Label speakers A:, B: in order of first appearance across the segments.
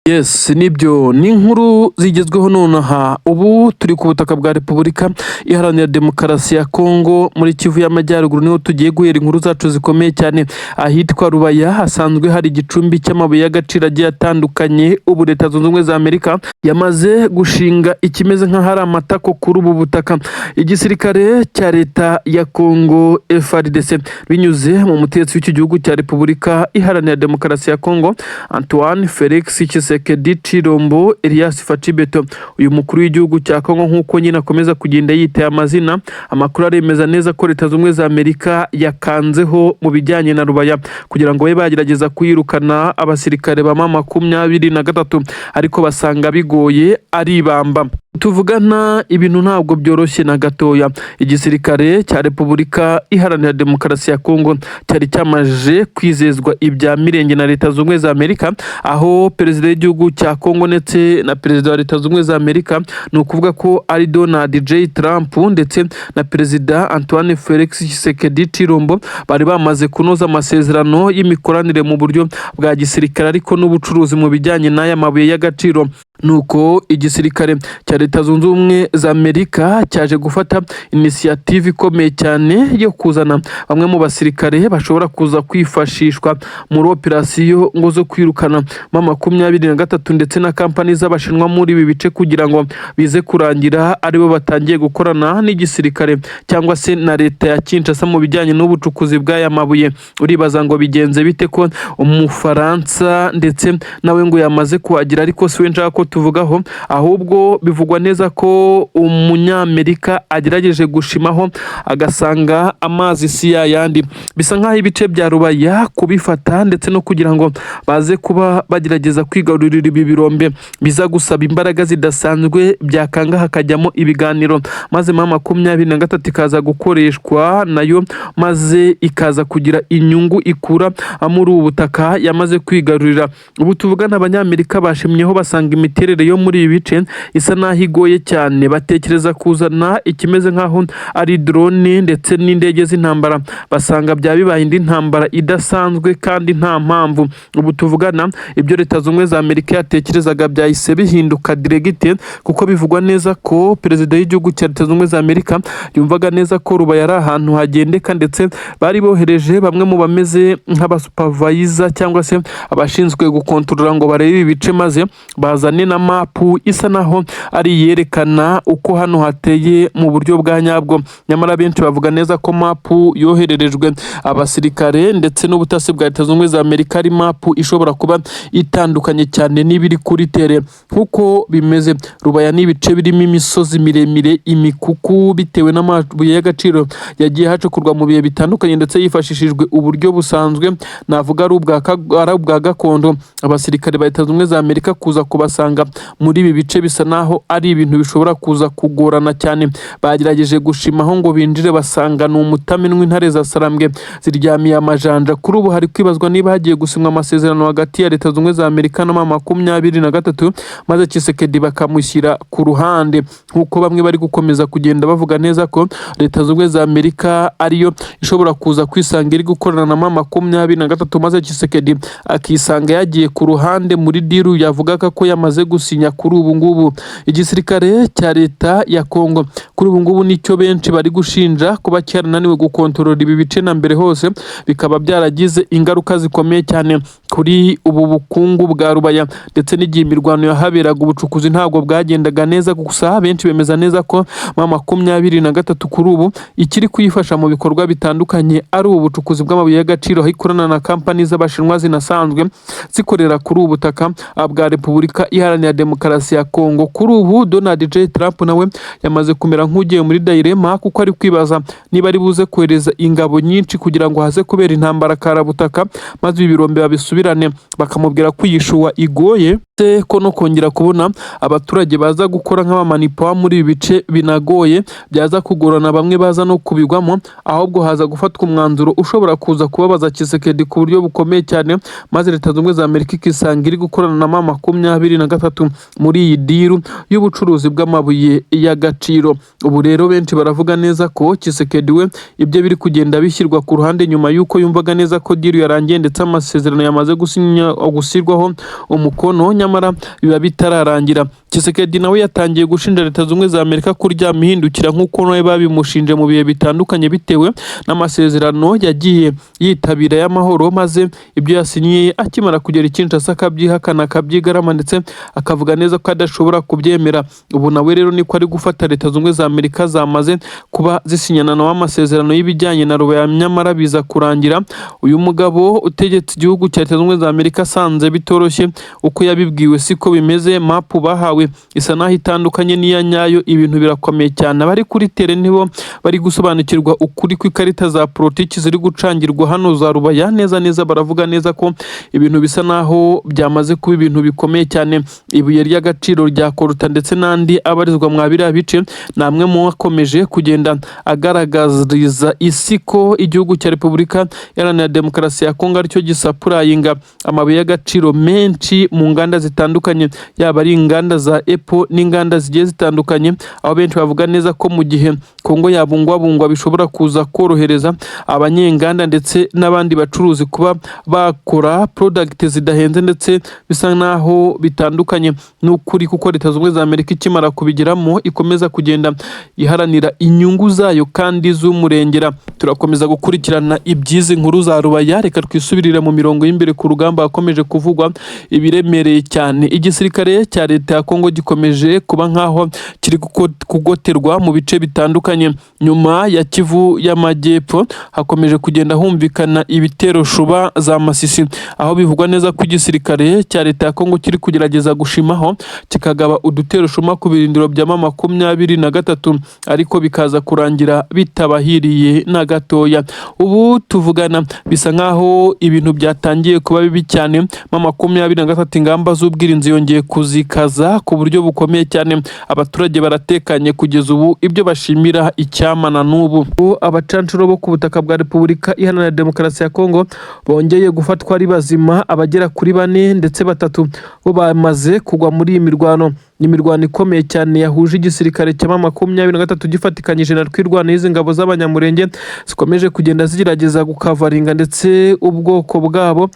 A: Yes, nibyo, ni inkuru zigezweho nonaha. Ubu turi ku butaka bwa Repubulika Iharanira Demokarasi ya Kongo, muri Kivu y'Amajyaruguru, niho tugiye guhera inkuru zacu zikomeye cyane. Ahitwa Rubaya hasanzwe hari igicumbi cy'amabuye y'agaciro agiye atandukanye. Ubu Leta Zunze Ubumwe za Amerika yamaze gushinga ikimeze nk'ahari amatako kuri ubu butaka. Igisirikare cya leta ya Kongo, FARDC, binyuze mu mutegetsi w'iki gihugu cya Repubulika Iharanira Demokarasi ya Kongo, Antoine Felix Tshisekedi Tshilombo Elias Fatshi Beto, uyu mukuru w'igihugu cya Kongo, nk'uko nyine akomeza kugenda yitaya amazina, amakuru aremeza neza ko Leta Zunze Ubumwe za Amerika yakanzeho mu bijyanye na Rubaya kugira ngo babe bagerageza kuyirukana abasirikare ba M23, ariko basanga bigoye ari ibamba. Tuvugana ibintu ntabwo byoroshye na gatoya. Igisirikare cya Repubulika Iharanira Demokarasi ya Kongo cyari cyamaje kwizezwa ibya mirenge na Leta Zunze Ubumwe za Amerika, aho perezida w'igihugu cya Kongo ndetse na perezida wa Leta Zunze Ubumwe za Amerika, ni ukuvuga ko ari Donald J Trump ndetse na perezida Antoine Felix Tshisekedi Tshilombo, bari bamaze kunoza amasezerano y'imikoranire mu buryo bwa gisirikare ariko n'ubucuruzi mu bijyanye n'aya mabuye y'agaciro. Nuko igisirikare cya Leta Zunze Ubumwe za Amerika cyaje gufata initiative ikomeye cyane yo kuzana bamwe mu basirikare bashobora kuza kwifashishwa muri operasiyo ngo zo kwirukana M23 ndetse na kampani z'Abashinwa muri ibi bice, kugira ngo bize kurangira aribo batangiye gukorana n'igisirikare cyangwa se na leta ya Kinshasa mu bijyanye n'ubucukuzi bw'aya mabuye. Uribaza ngo bigenze bite ko Umufaransa ndetse nawe ngo yamaze kuhagera? Ariko si we nshaka ko tuvugaho, ahubwo bivugwa neza ko Umunyamerika agerageje gushimaho agasanga amazi si yayandi. Bisa nk'aho ibice bya Rubaya kubifata ndetse no kugira ngo baze kuba bagerageza kwigarurira ibi birombe biza gusaba imbaraga zidasanzwe, byakanga hakajyamo ibiganiro, maze M23 ikaza gukoreshwa nayo, maze ikaza kugira inyungu ikura muri ubu butaka yamaze kwigarurira. Ubu tuvugana, Abanyamerika bashimyeho basanga imiterere yo muri ibi bice isa n'aho igoye cyane. Batekereza kuzana ikimeze nk'aho ari drone ndetse n'indege z'intambara, basanga byaba bibaye indi ntambara idasanzwe kandi nta mpamvu. Ubu tuvugana, ibyo Leta Zunze Ubumwe za Amerika yatekerezaga byahise bihinduka direct, kuko bivugwa neza ko perezida w'igihugu cya Leta Zunze Ubumwe za Amerika yumvaga neza ko Rubaya ari ahantu hagendeka, ndetse bari bohereje bamwe mu bameze nk'abasupervisor cyangwa se abashinzwe gukontorora ngo barebe ibi bice, maze bazane na mapu isa naho ari iyerekana uko hano hateye mu buryo bwa nyabwo. Nyamara benshi bavuga neza ko mapu yohererejwe abasirikare ndetse n'ubutasi bwa Leta Zunze Ubumwe za Amerika ari mapu ishobora kuba itandukanye cyane n'ibiri kuri terrain nk'uko bimeze. Rubaya ni ibice birimo imisozi miremire, imikuku, bitewe n'amabuye y'agaciro yagiye hacukurwa mu bihe bitandukanye ndetse hifashishijwe uburyo busanzwe, navuga ari ubwa gakondo. Abasirikare ba Leta Zunze Ubumwe za Amerika kuza kubasanga muri ibi bice bisa naho ari ibintu bishobora kuza kugorana cyane. Bagerageje gushimaho ngo binjire, basanga ni umutamenwa, intare za Sarambwe ziryamiye amajanja. Kuri ubu hari kwibazwa niba hagiye gusinywa amasezerano hagati ya Leta Zunze Ubumwe za Amerika na M23, maze Tshisekedi bakamushyira ku ruhande, nk'uko bamwe bari gukomeza kugenda bavuga neza ko Leta Zunze Ubumwe za Amerika ariyo ishobora kuza kwisanga iri gukorana na M23, maze Tshisekedi akisanga yagiye ku ruhande muri deal yavugaga ko yamaze gusinya. Kuri ubu ngubu igisirikare cya leta ya Kongo kuri ubu ngubu nicyo benshi bari gushinja kuba cyarananiwe gukontorora ibi bice na mbere hose, bikaba byaragize ingaruka zikomeye cyane kuri ubu bukungu bwa Rubaya, ndetse n'igihe imirwano yahaberaga ubucukuzi ntabwo bwagendaga neza. Gusa benshi bemeza neza ko M23 kuri ubu ikiri kuyifasha mu bikorwa bitandukanye ari ubu bucukuzi bw'amabuye y'agaciro, aho ikorana na kampani z'Abashinwa zinasanzwe zikorera kuri ubu butaka bwa Repubulika Iharanira Demokarasi ya Kongo. Kuri ubu Donald J Trump nawe yamaze kumera nk'ugiye muri dilemma, kuko ari kwibaza niba ari buze kohereza ingabo nyinshi kugira ngo haze kubera intambara karabutaka, maze ibi birombe babisubirane. Bakamubwira ko iyi choix igoye, ko no kongera kubona abaturage baza gukora nk'abamanipawa muri ibi bice binagoye, byaza kugorana, bamwe baza no kubigwamo, ahubwo haza gufatwa umwanzuro ushobora kuza kubabaza Tshisekedi ku buryo bukomeye cyane, maze Leta Zunze Ubumwe za Amerika ikisanga iri gukorana na M23. gatatu muri iyi deal y'ubucuruzi bw'amabuye y'agaciro. Ubu rero benshi baravuga neza ko Tshisekedi we ibyo biri kugenda bishyirwa ku ruhande, nyuma y'uko yumvaga neza ko deal yarangiye ndetse amasezerano yamaze gushyirwaho umukono, nyamara biba bitararangira. Tshisekedi nawe yatangiye gushinja Leta Zunze Ubumwe za Amerika kuryama ihindukira, nk'uko nawe babimushinje mu bihe bitandukanye, bitewe n'amasezerano yagiye yitabira y'amahoro, maze ibyo yasinyiye akimara kugera i Kinshasa akabyihakana, akabyigarama, ndetse akavuga neza ko adashobora kubyemera. Ubu nawe rero niko ari gufata Leta Zunze Ubumwe za Amerika zamaze kuba zisinyana nawe amasezerano y'ibijyanye na Rubaya, nyamara biza kurangira uyu mugabo utegetse igihugu cya Leta Zunze Ubumwe za Amerika asanze bitoroshye. Uko yabibwiwe siko bimeze, map bahawe isa naho itandukanye n'iya nyayo. Ibintu birakomeye cyane, abari kuri terrain nibo bari gusobanukirwa ukuri kw'ikarita za politiki ziri gucangirwa hano za Rubaya neza neza. Baravuga neza ko ibintu bisa naho byamaze kuba ibintu bikomeye cyane. Ibuye ry'agaciro rya coltan ndetse n'andi abarizwa mwa biriya bice ni amwe mu akomeje kugenda agaragariza isi ko igihugu cya Repubulika Iharanira Demokarasi ya Kongo aricyo gisupplyinga amabuye y'agaciro menshi mu nganda zitandukanye, yaba ari inganda za Apple n'inganda zigiye zitandukanye, aho benshi bavuga neza ko mu gihe Kongo yabungwabungwa bishobora kuza korohereza abanyenganda ndetse n'abandi bacuruzi kuba bakora product zidahenze, ndetse bisa naho bitandukanye n'ukuri, kuko Leta Zunze Ubumwe za Amerika ikimara kubigeramo ikomeza kugenda iharanira inyungu zayo kandi z'umurengera. Turakomeza gukurikirana iby'izi nkuru za Rubaya. Reka twisubirire mu mirongo y'imbere ku rugamba, hakomeje kuvugwa ibiremereye cyane. Igisirikare cya leta ya Kongo gikomeje kuba nk'aho kiri kugoterwa mu bice bitandukanye. Nyuma ya Kivu y'Amajyepfo hakomeje kugenda humvikana ibitero shuba za Masisi, aho bivugwa neza ko igisirikare cya leta ya Kongo kiri kugerageza gushimaho kikagaba udutero shuma ku birindiro bya M23, ariko bikaza kurangira bitabahiriye na gatoya. Ubu tuvugana bisa nkaho ibintu byatangiye kuba bibi cyane. M23 ingamba z'ubwirinzi yongeye kuzikaza ku buryo bukomeye cyane. Abaturage baratekanye kugeza ubu, ibyo bashimira icyama na n'ubu. Abacanshuro bo ku butaka bwa Repubulika Iharanira Demokarasi ya Kongo bongeye gufatwa ari bazima, abagera kuri bane, ndetse batatu bo bamaze kugwa muri iyi mirwano. Ni imirwano ikomeye cyane yahuje igisirikare cya M23 gifatikanyije na Twirwaneho, n'izi ngabo z'Abanyamurenge zikomeje kugenda zigerageza gucoveringa ndetse ubwoko bwabo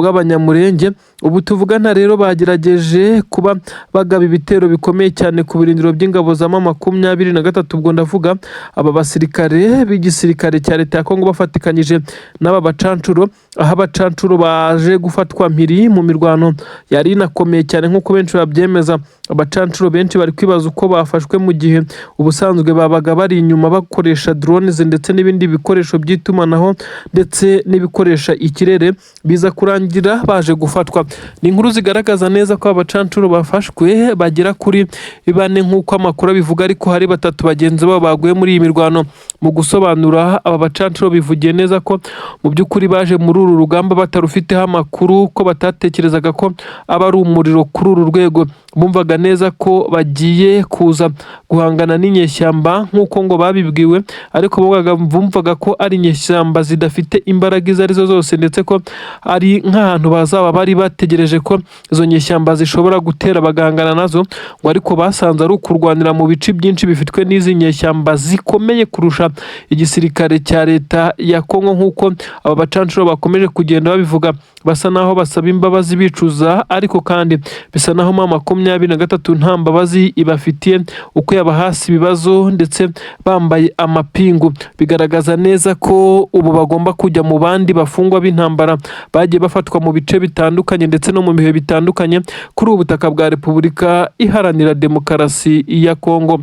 A: bw'Abanyamurenge. Ubu tuvugana rero bagerageje kuba bagaba ibitero bikomeye cyane ku birindiro by'ingabo za M23. Ubwo ndavuga aba basirikare b'igisirikare cya leta ya Kongo bafatikanyije n'aba bacancuro, aho abacancuro baje gufatwa mpiri mu mirwano yari inakomeye cyane nk'uko benshi babyemeza. Abacancuro benshi bari kwibaza uko bafashwe mu gihe ubusanzwe babaga bari inyuma bakoresha drones ndetse n'ibindi bikoresho by'itumanaho ndetse n'ibikoresha ikirere, biza kurangira baje gufatwa. Ni inkuru zigaragaza neza ko abacancuro bafashwe bagera kuri bane nk'uko amakuru abivuga, ariko hari batatu bagenzi babo baguye muri iyi mirwano. Mu gusobanura, aba bacancuro bivugiye neza ko mu by'ukuri baje muri uru rugamba batarufiteho amakuru, ko batatekerezaga ko aba ari umuriro kuri uru rwego. Bumvaga neza ko bagiye kuza guhangana n'inyeshyamba nk'uko ngo babibwiwe, ariko bumvaga ko ari inyeshyamba zidafite imbaraga izo arizo zose, ndetse ko ari nk'ahantu bazaba bari bategereje ko izo nyeshyamba zishobora gutera bagahangana nazo ngo, ariko basanze ari ukurwanira mu bice byinshi bifitwe n'izi nyeshyamba zikomeye kurusha igisirikare cya leta ya Kongo, nk'uko aba bacancuro bakomeje kugenda babivuga, basa naho basaba imbabazi bicuza. Ariko kandi bisa naho M23 nta mbabazi ibafitiye uko yabahasi ibibazo ndetse bambaye amapingu. Bigaragaza neza ko ubu bagomba kujya mu bandi bafungwa b'intambara bagiye bafatwa mu bice bitandukanye ndetse no mu bihe bitandukanye kuri ubu butaka bwa Repubulika Iharanira Demokarasi ya Kongo.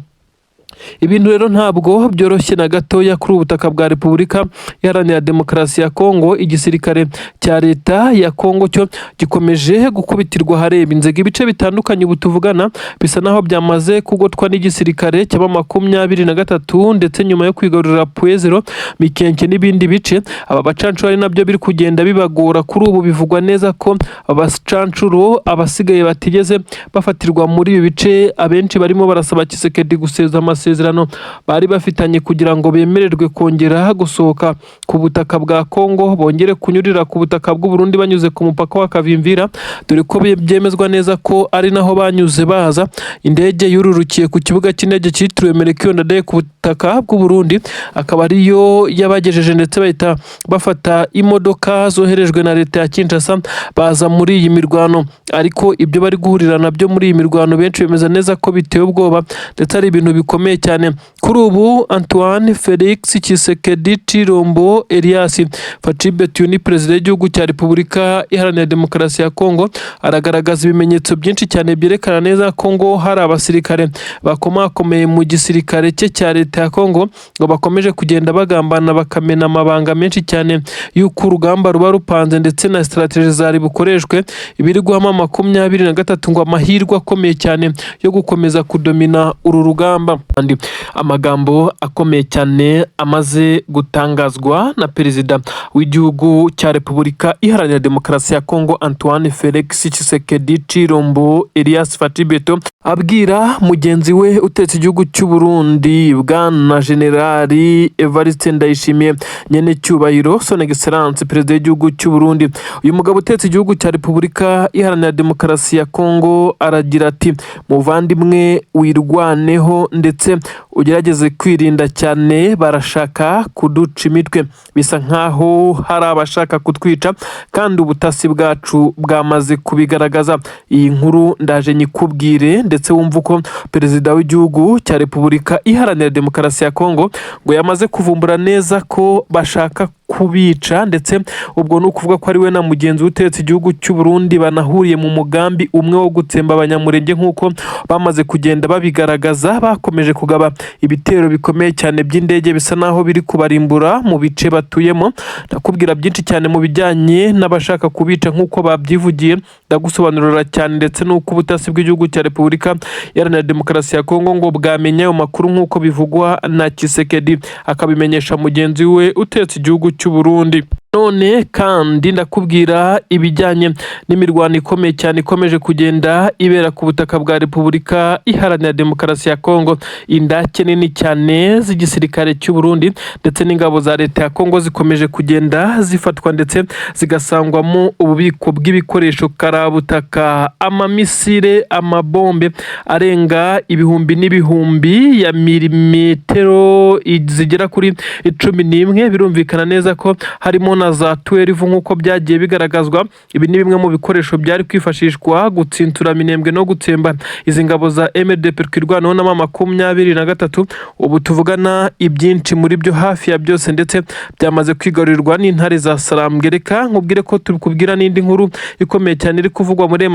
A: Ibintu rero ntabwo byoroshye na gatoya kuri ubu butaka bwa Repubulika Iharanira Demokarasi ya Kongo. Igisirikare cya leta ya Kongo cyo gikomeje gukubitirwa ahareba inzega. Ibice bitandukanye ubu tuvugana bisa naho byamaze kugotwa n'igisirikare cya M23, ndetse nyuma yo kwigarurira Point Zéro, Mikenke n'ibindi bice, aba bacancuro ari nabyo biri kugenda bibagora kuri ubu. Bivugwa neza ko abacancuro abasigaye batigeze bafatirwa muri ibi bice, abenshi barimo barasaba Tshisekedi guseza amasezerano. masezerano bari bafitanye kugira ngo bemererwe kongera gusohoka ku butaka bwa Kongo, bongere kunyurira ku butaka bw'u Burundi banyuze ku mupaka wa Kavimvira, dore ko byemezwa neza ko ari naho banyuze baza. Indege yururukiye ku kibuga cy'indege cyitiriwe Melchior Ndadaye ku butaka bw'u Burundi, akaba ariyo yabagejeje, ndetse bahita bafata imodoka zoherejwe na leta ya Kinshasa baza muri iyi mirwano. Ariko ibyo bari guhurira nabyo muri iyi mirwano, benshi bemeza neza ko biteye ubwoba ndetse ari ibintu bikomeye cyane. Kuri ubu Antoine Felix Tshisekedi Tshilombo Elias Fatshi Béton, perezida w'igihugu cya Repubulika Iharanira Demokarasi ya Kongo, aragaragaza ibimenyetso byinshi cyane byerekana neza ko ngo hari abasirikare bakomakomeye mu gisirikare cye cya leta ya Kongo ngo bakomeje kugenda bagambana, bakamena amabanga menshi cyane y'uko urugamba ruba rupanze ndetse na strategy zari bukoreshwe, ibiri guhama 23 ngo amahirwe akomeye cyane yo gukomeza kudomina uru rugamba. Andi amagambo akomeye cyane amaze gutangazwa na perezida w'igihugu cya Repubulika Iharanira Demokarasi ya Kongo, Antoine Felix Tshisekedi Tshilombo Elias Fatshi Béton, abwira mugenzi we utetse igihugu cy'u Burundi, bwana Generali Evariste Ndayishimiye, nyene cyubahiro Son Excellence perezida w'igihugu cy'u Burundi. Uyu mugabo utetse igihugu cya Repubulika Iharanira Demokarasi ya Kongo aragira ati: "Muvandimwe, wirwaneho ndetse ugerageze kwirinda cyane, barashaka kuduca imitwe, bisa nkaho hari abashaka kutwica kandi ubutasi bwacu bwamaze kubigaragaza." Iyi nkuru ndaje nyikubwire, ndetse wumva uko perezida w'igihugu cya Repubulika Iharanira Demokarasi ya Kongo ngo yamaze kuvumbura neza ko bashaka kubica, ndetse ubwo ni ukuvuga ko ari we na mugenzi we utetse igihugu cy'u Burundi banahuriye mu mugambi umwe wo gutsemba Abanyamurenge, nk'uko bamaze kugenda babigaragaza. Bakomeje kugaba ibitero bikomeye cyane by'indege bisa naho biri kubarimbura mu bice batuyemo. Ndakubwira byinshi cyane mu bijyanye n'abashaka kubica nk'uko babyivugiye, ndagusobanurira cyane ndetse n'uko ubutasi bw'igihugu cya Repubulika Iharanira Demokarasi ya Kongo ngo bwamenya ayo makuru nk'uko bivugwa na Tshisekedi, akabimenyesha mugenzi we utetse igihugu cy'u Burundi. None kandi ndakubwira ibijyanye n'imirwano ikomeye cyane ikomeje kugenda ibera ku butaka bwa Repubulika Iharanira Demokarasi ya Kongo. Indake nini cyane z'igisirikare cy'u Burundi ndetse n'ingabo za leta ya Kongo zikomeje kugenda zifatwa, ndetse zigasangwamo ububiko bw'ibikoresho karabutaka, amamisire, amabombe arenga ibihumbi n'ibihumbi ya milimetero zigera kuri 11. Birumvikana neza ko harimo na za 12 nk'uko byagiye bigaragazwa. Ibi ni bimwe mu bikoresho byari kwifashishwa gutsintura Minembwe no gutsemba izi ngabo za MRDP Twirwaneho na M23. Ubu tuvugana, ibyinshi muri byo, hafi ya byose ndetse, byamaze kwigarurirwa n'intare za Sarambwe. Reka nkubwire ko tukubwira n'indi nkuru ikomeye cyane iri kuvugwa muri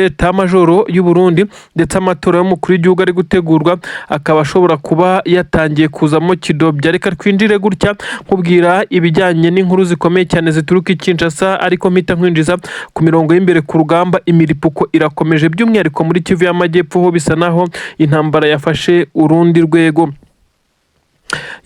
A: état major y'u Burundi, ndetse amatora y'umukuru w'igihugu ari gutegurwa akaba ashobora kuba yatangiye kuzamo kidobya. Reka twinjire gutya nkubwira ibijyanye n'inkuru zikomeye cyane zituruka i Kinshasa, ariko mpita nkwinjiza ku mirongo y'imbere ku rugamba. Imiripuko irakomeje, by'umwihariko muri Kivu y'Amajyepfo, ho bisa naho intambara yafashe urundi rwego.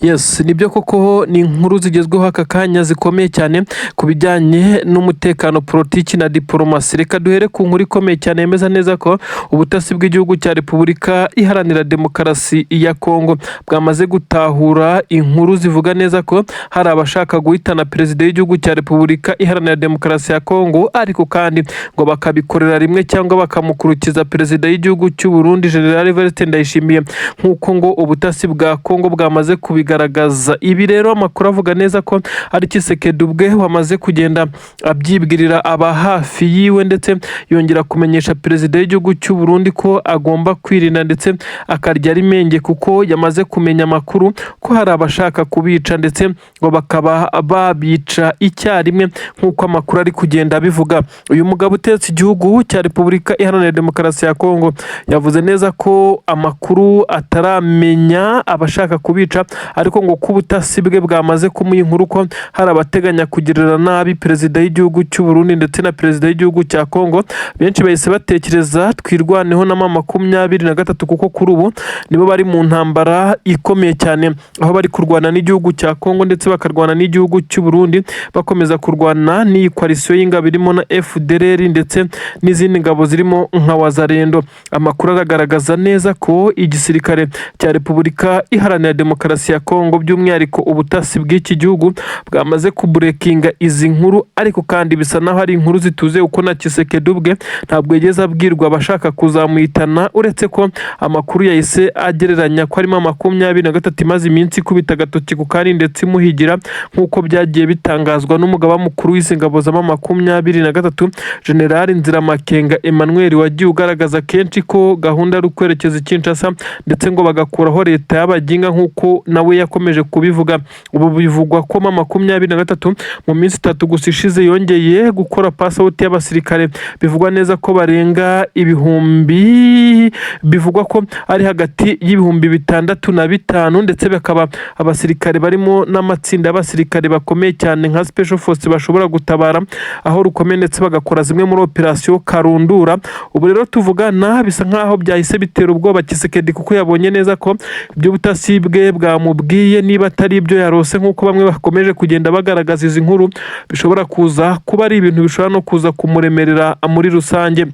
A: Yes, nibyo koko, ni inkuru zigezweho aka kanya zikomeye cyane ku bijyanye n'umutekano, politiki na diporomasi. Reka duhere ku nkuru ikomeye cyane yemeza neza ko ubutasi bw'igihugu cya Repubulika Iharanira Demokarasi ya Kongo bwamaze gutahura inkuru zivuga neza ko hari abashaka guhitana perezida w'igihugu cya Repubulika Iharanira Demokarasi ya Kongo, ariko kandi ngo bakabikorera rimwe cyangwa bakamukurikiza perezida w'igihugu cy'u Burundi, General Evariste Ndayishimiye, nk'uko ngo ubutasi bwa Kongo bwamaze kubigaragaza. Ibi rero amakuru avuga neza ko ari Tshisekedi ubwe wamaze kugenda abyibwirira aba hafi yiwe, ndetse yongera kumenyesha perezida w'igihugu cy'u Burundi ko agomba kwirinda ndetse akarya ari menge, kuko yamaze kumenya amakuru ko hari abashaka kubica, ndetse ngo bakaba babica icyarimwe nk'uko amakuru ari kugenda abivuga. Uyu mugabo utetse igihugu cya Repubulika Iharanira Demokarasi ya Kongo yavuze neza ko amakuru ataramenya abashaka kubica. kumwica, ariko ngo ko ubutasi bwe bwamaze kumuha inkuru ko hari abateganya kugirira nabi perezida y'igihugu cy'u Burundi ndetse na perezida y'igihugu cya Kongo. Benshi bahise batekereza Twirwaneho na M23, kuko kuri ubu nibo bari mu ntambara ikomeye cyane, aho bari kurwana n'igihugu cya Kongo ndetse bakarwana n'igihugu cy'u Burundi, bakomeza kurwana n'iyi coalition y'ingabo irimo na FDLR ndetse n'izindi ngabo zirimo nka Wazalendo. Amakuru aragaragaza neza ko igisirikare cya Repubulika Iharanira Demokarasi ya Kongo, by'umwihariko ubutasi bw'iki gihugu, bwamaze kubreakinga izi nkuru. Ariko kandi bisa naho ari inkuru zituze, kuko na Tshisekedi ubwe ntabwo yigeze abwirwa abashaka kuzamuhitana, uretse ko amakuru yahise agereranya ko harimo 23 imaze iminsi ikubita agatoki ku kandi ndetse imuhigira, nk'uko byagiye bitangazwa n'umugaba mukuru w'izi ngabo za 23, General Nziramakenga Emmanuel, wagiye ugaragaza kenshi ko gahunda ari ukwerekeza i Kinshasa ndetse ngo bagakuraho leta y'abaginga, nk'uko nawe yakomeje kubivuga. Ubu bivugwa ko 23 mu minsi 3 gusa ishize yongeye gukora pass out y'abasirikare, bivugwa neza ko barenga ibihumbi, bivugwa ko ari hagati y'ibihumbi 6 na 5, ndetse bakaba abasirikare barimo n'amatsinda y'abasirikare bakomeye cyane nka Special Force, bashobora gutabara aho rukomeye ndetse bagakora zimwe muri operasiyo karundura. Ubu rero tuvugana bisa nkaho byahise bitera ubwoba Tshisekedi, kuko yabonye neza ko iby'ubutasi bwe bwamubwiye, niba atari ibyo yarose nk'uko bamwe bakomeje kugenda bagaragaza izi nkuru, bishobora kuza kuba ari ibintu bishobora no kuza kumuremerera muri rusange.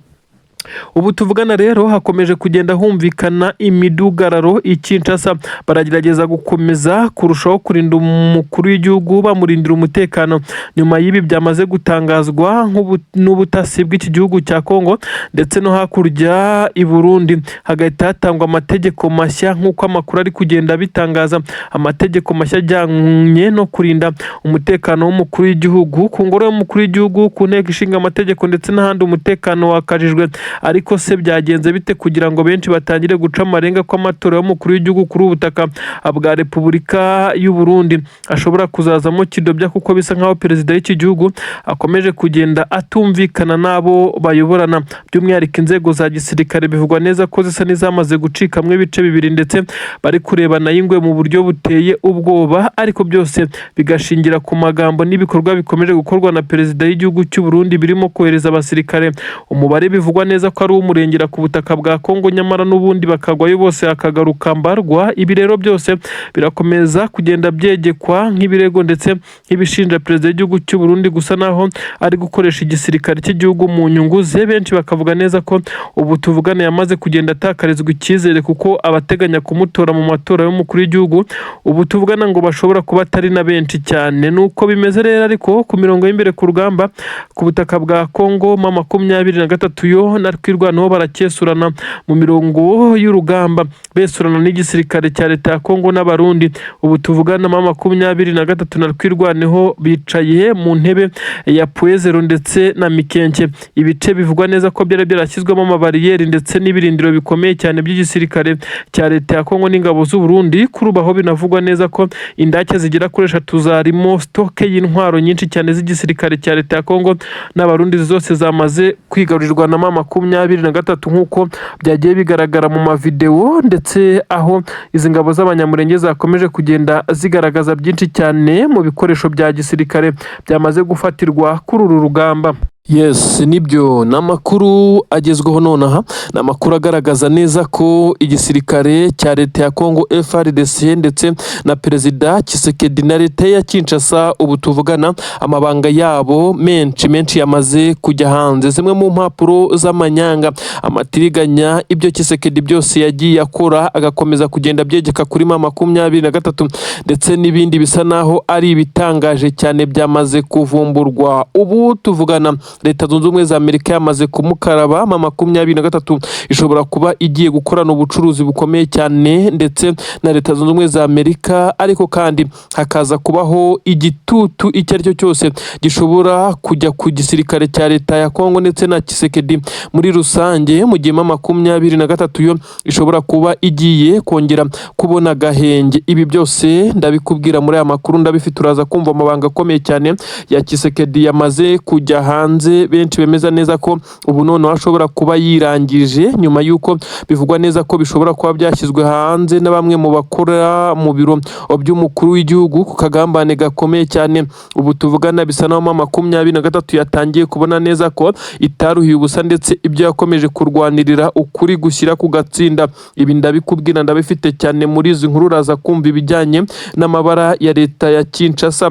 A: Ubu tuvugana rero hakomeje kugenda humvikana imidugararo i Kinshasa, baragerageza gukomeza kurushaho kurinda umukuru w'igihugu, bamurindira umutekano, nyuma y'ibi byamaze gutangazwa n'ubutasi bw'iki gihugu cya Kongo ndetse no hakurya i Burundi, hagahita hatangwa amategeko mashya nk'uko amakuru ari kugenda abitangaza, amategeko mashya ajyanye no kurinda umutekano w'umukuru w'igihugu, ku ngoro y'umukuru w'igihugu, ku nteko ishinga amategeko ndetse n'ahandi umutekano wakajijwe. Ariko se byagenze bite kugira ngo benshi batangire guca amarenga ko amatora y'umukuru w'igihugu kuri ubu butaka bwa Repubulika y'u Burundi ashobora kuzazamo kidobya? Kuko bisa nkaho perezida w'iki gihugu akomeje kugenda atumvikana n'abo bayoborana, by'umwihariko inzego za gisirikare, bivugwa neza ko zisa n'izamaze gucikamo ibice bibiri, ndetse bari kurebana y'ingwe mu buryo buteye ubwoba. Ariko byose bigashingira ku magambo n'ibikorwa bikomeje gukorwa na perezida w'igihugu cy'u Burundi, birimo kohereza abasirikare umubare bivugwa neza ko ari uw'umurengera ku butaka bwa Kongo, nyamara n'ubundi bakagwayo bose hakagaruka mbarwa. Ibi rero byose birakomeza kugenda byegekwa nk'ibirego ndetse nk'ibishinja perezida w'igihugu cy'u Burundi gusa naho ari gukoresha igisirikare cy'igihugu mu nyungu ze. Benshi bakavuga neza ko ubu tuvugana yamaze kugenda atakarizwa icyizere, kuko abateganya kumutora mu matora y'umukuru w'igihugu ubu tuvugana ngo bashobora kuba atari na benshi cyane. Nuko bimeze rero. Ariko ku mirongo y'imbere ku rugamba ku butaka bwa Kongo, 23 yo na Twirwaneho barakesurana mu mirongo y'urugamba, besurana n'igisirikare cya leta ya Kongo n'Abarundi. Ubu tuvugana 23 na Twirwaneho bicaye mu ntebe ya Pwezero ndetse na Mikenke, ibice bivugwa neza ko byari byarashyizwemo amabariyeri ndetse n'ibirindiro bikomeye cyane by'igisirikare cya leta ya Kongo n'ingabo z'u Burundi. Kuri ubu aho binavugwa neza ko indake zigera kuri 3 zarimo stock y'intwaro nyinshi cyane z'igisirikare cya leta ya Kongo n'Abarundi zose zamaze kwigarurirwa na 23, nk'uko byagiye bigaragara mu mavidewo, ndetse aho izi ngabo z'Abanyamurenge zakomeje kugenda zigaragaza byinshi cyane mu bikoresho bya gisirikare byamaze gufatirwa kuri uru rugamba. Yes, nibyo, ni amakuru agezweho nonaha, ni amakuru agaragaza neza ko igisirikare cya leta ya Kongo FARDC ndetse na perezida Tshisekedi na leta ya Kinshasa ubu tuvugana amabanga yabo menshi menshi yamaze kujya hanze. Zimwe mu mpapuro z'amanyanga, amatiriganya, ibyo Tshisekedi byose yagiye akora agakomeza kugenda abyegeka kuri 23 ndetse n'ibindi bisa naho ari ibitangaje cyane byamaze kuvumburwa. Ubu tuvugana Leta Zunze Ubumwe za Amerika yamaze kumukaraba. 23 ishobora kuba igiye gukorana ubucuruzi bukomeye cyane ndetse na Leta Zunze Ubumwe za Amerika, ariko kandi hakaza kubaho igitutu icyo ari cyo cyose gishobora kujya ku gisirikare cya leta ya Kongo ndetse na Tshisekedi muri rusange, mu gihe 23 yo ishobora kuba igiye kongera kubona agahenge. Ibi byose ndabikubwira muri aya makuru, ndabifite. Uraza kumva amabanga akomeye cyane ya Tshisekedi yamaze kujya hanze. hanze, benshi bemeza neza ko ubu noneho ashobora kuba yirangije, nyuma y'uko bivugwa neza ko bishobora kuba byashyizwe hanze na bamwe mu bakora mu biro by'umukuru w'igihugu ku kagambane gakomeye cyane. Ubu tuvugana bisa naho M23 yatangiye kubona neza ko itaruhiye ubusa, ndetse ibyo yakomeje kurwanirira ukuri gushyira ku gatsinda. Ibi ndabikubwira ndabifite cyane muri izi nkuru, uraza kumva ibijyanye n'amabara ya leta ya Kinshasa.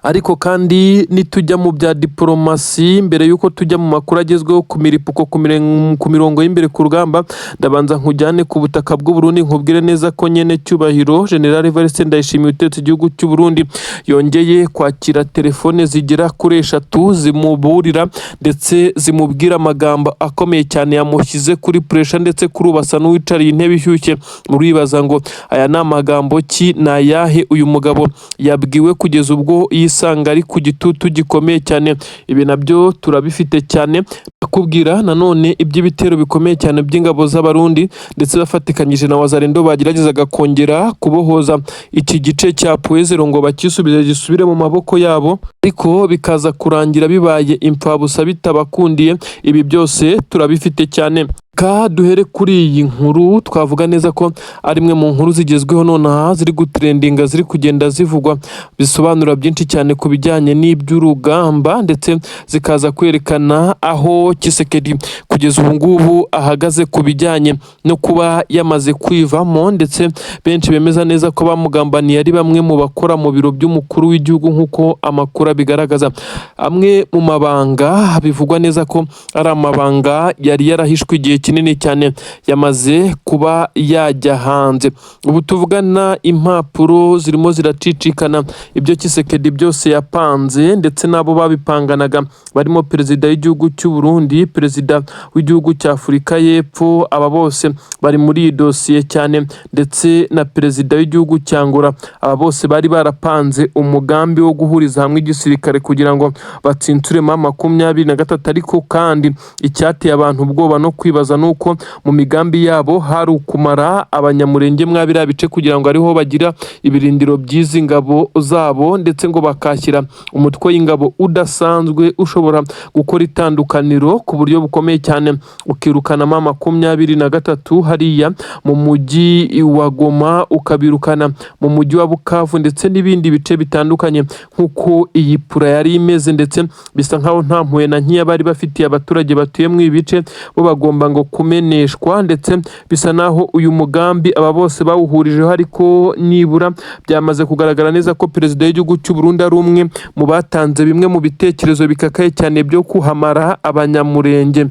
A: Ariko kandi nitujya mu bya diporomasi, mbere y'uko tujya mu makuru agezweho ku miripuko ku mirongo y'imbere ku rugamba, ndabanza nkujyane ku butaka bw'u Burundi, nkubwire neza ko nyene cyubahiro General Evariste Ndayishimiye utetse igihugu cy'u Burundi yongeye kwakira telefone zigera kuri 3 zimuburira ndetse zimubwira amagambo akomeye cyane yamushyize kuri pressure, ndetse kuri ubu asa n'uwicariye intebe ishyushye. Muribaza ngo aya ni amagambo ki, ni ayahe uyu mugabo yabwiwe kugeza ubwo yisanga ari ku gitutu gikomeye cyane? Ibi nabyo turabifite cyane. Ndakubwira nanone iby'ibitero bikomeye cyane by'ingabo z'Abarundi ndetse bafatikanyije na Wazalendo bageragezaga kongera kubohoza iki gice cya Pwezero ngo bakisubize gisubire mu maboko yabo, ariko bikaza kurangira bibaye impfabusa bitabakundiye. Ibi byose turabifite cyane. Ka duhere kuri iyi nkuru twavuga neza ko ari imwe mu nkuru zigezweho nonaha, ziri gutrendinga, ziri kugenda zivugwa, bisobanura byinshi cyane ku bijyanye n'iby'urugamba, ndetse zikaza kwerekana aho Tshisekedi kugeza ubu ngubu ahagaze ku bijyanye no kuba yamaze kwivamo, ndetse benshi bemeza neza ko bamugambaniye ari bamwe mu bakora mu biro by'umukuru w'igihugu nk'uko amakuru abigaragaza. Amwe mu mabanga bivugwa neza ko ari amabanga yari yarahishwe igihe kinini cyane yamaze kuba yajya hanze. Ubu tuvugana impapuro zirimo ziracicikana ibyo Tshisekedi byose yapanze, ndetse n'abo babipanganaga barimo perezida w'igihugu cy'u Burundi, perezida w'igihugu cya Afurika y'Epfo, aba bose bari muri iyi dosiye cyane, ndetse na perezida w'igihugu cya Angola. Aba bose bari barapanze umugambi wo guhuriza hamwe igisirikare kugira ngo batsintsure M23. Ariko kandi icyateye abantu ubwoba no kwibaza nuko mu migambi yabo hari ukumara Abanyamurenge mwa biriya bice kugira ngo ariho bagira ibirindiro by'izi ngabo zabo, ndetse ngo bakashyira umutwe w'ingabo udasanzwe ushobora gukora itandukaniro ku buryo bukomeye cyane, ukirukana M23 hariya mu mujyi wa Goma, ukabirukana mu mujyi wa Bukavu ndetse n'ibindi bice bitandukanye nk'uko iyi plan yari imeze. Ndetse bisa nkaho nta mpuhwe na nkeya bari bafitiye abaturage batuye mu ibi bice, bo bagomba ngo kumeneshwa, ndetse bisa naho uyu mugambi aba bose bawuhurijeho. Ariko nibura byamaze kugaragara neza ko perezida w'igihugu cy'u Burundi ari umwe mu batanze bimwe mu bitekerezo bikakaye cyane byo kuhamara Abanyamurenge.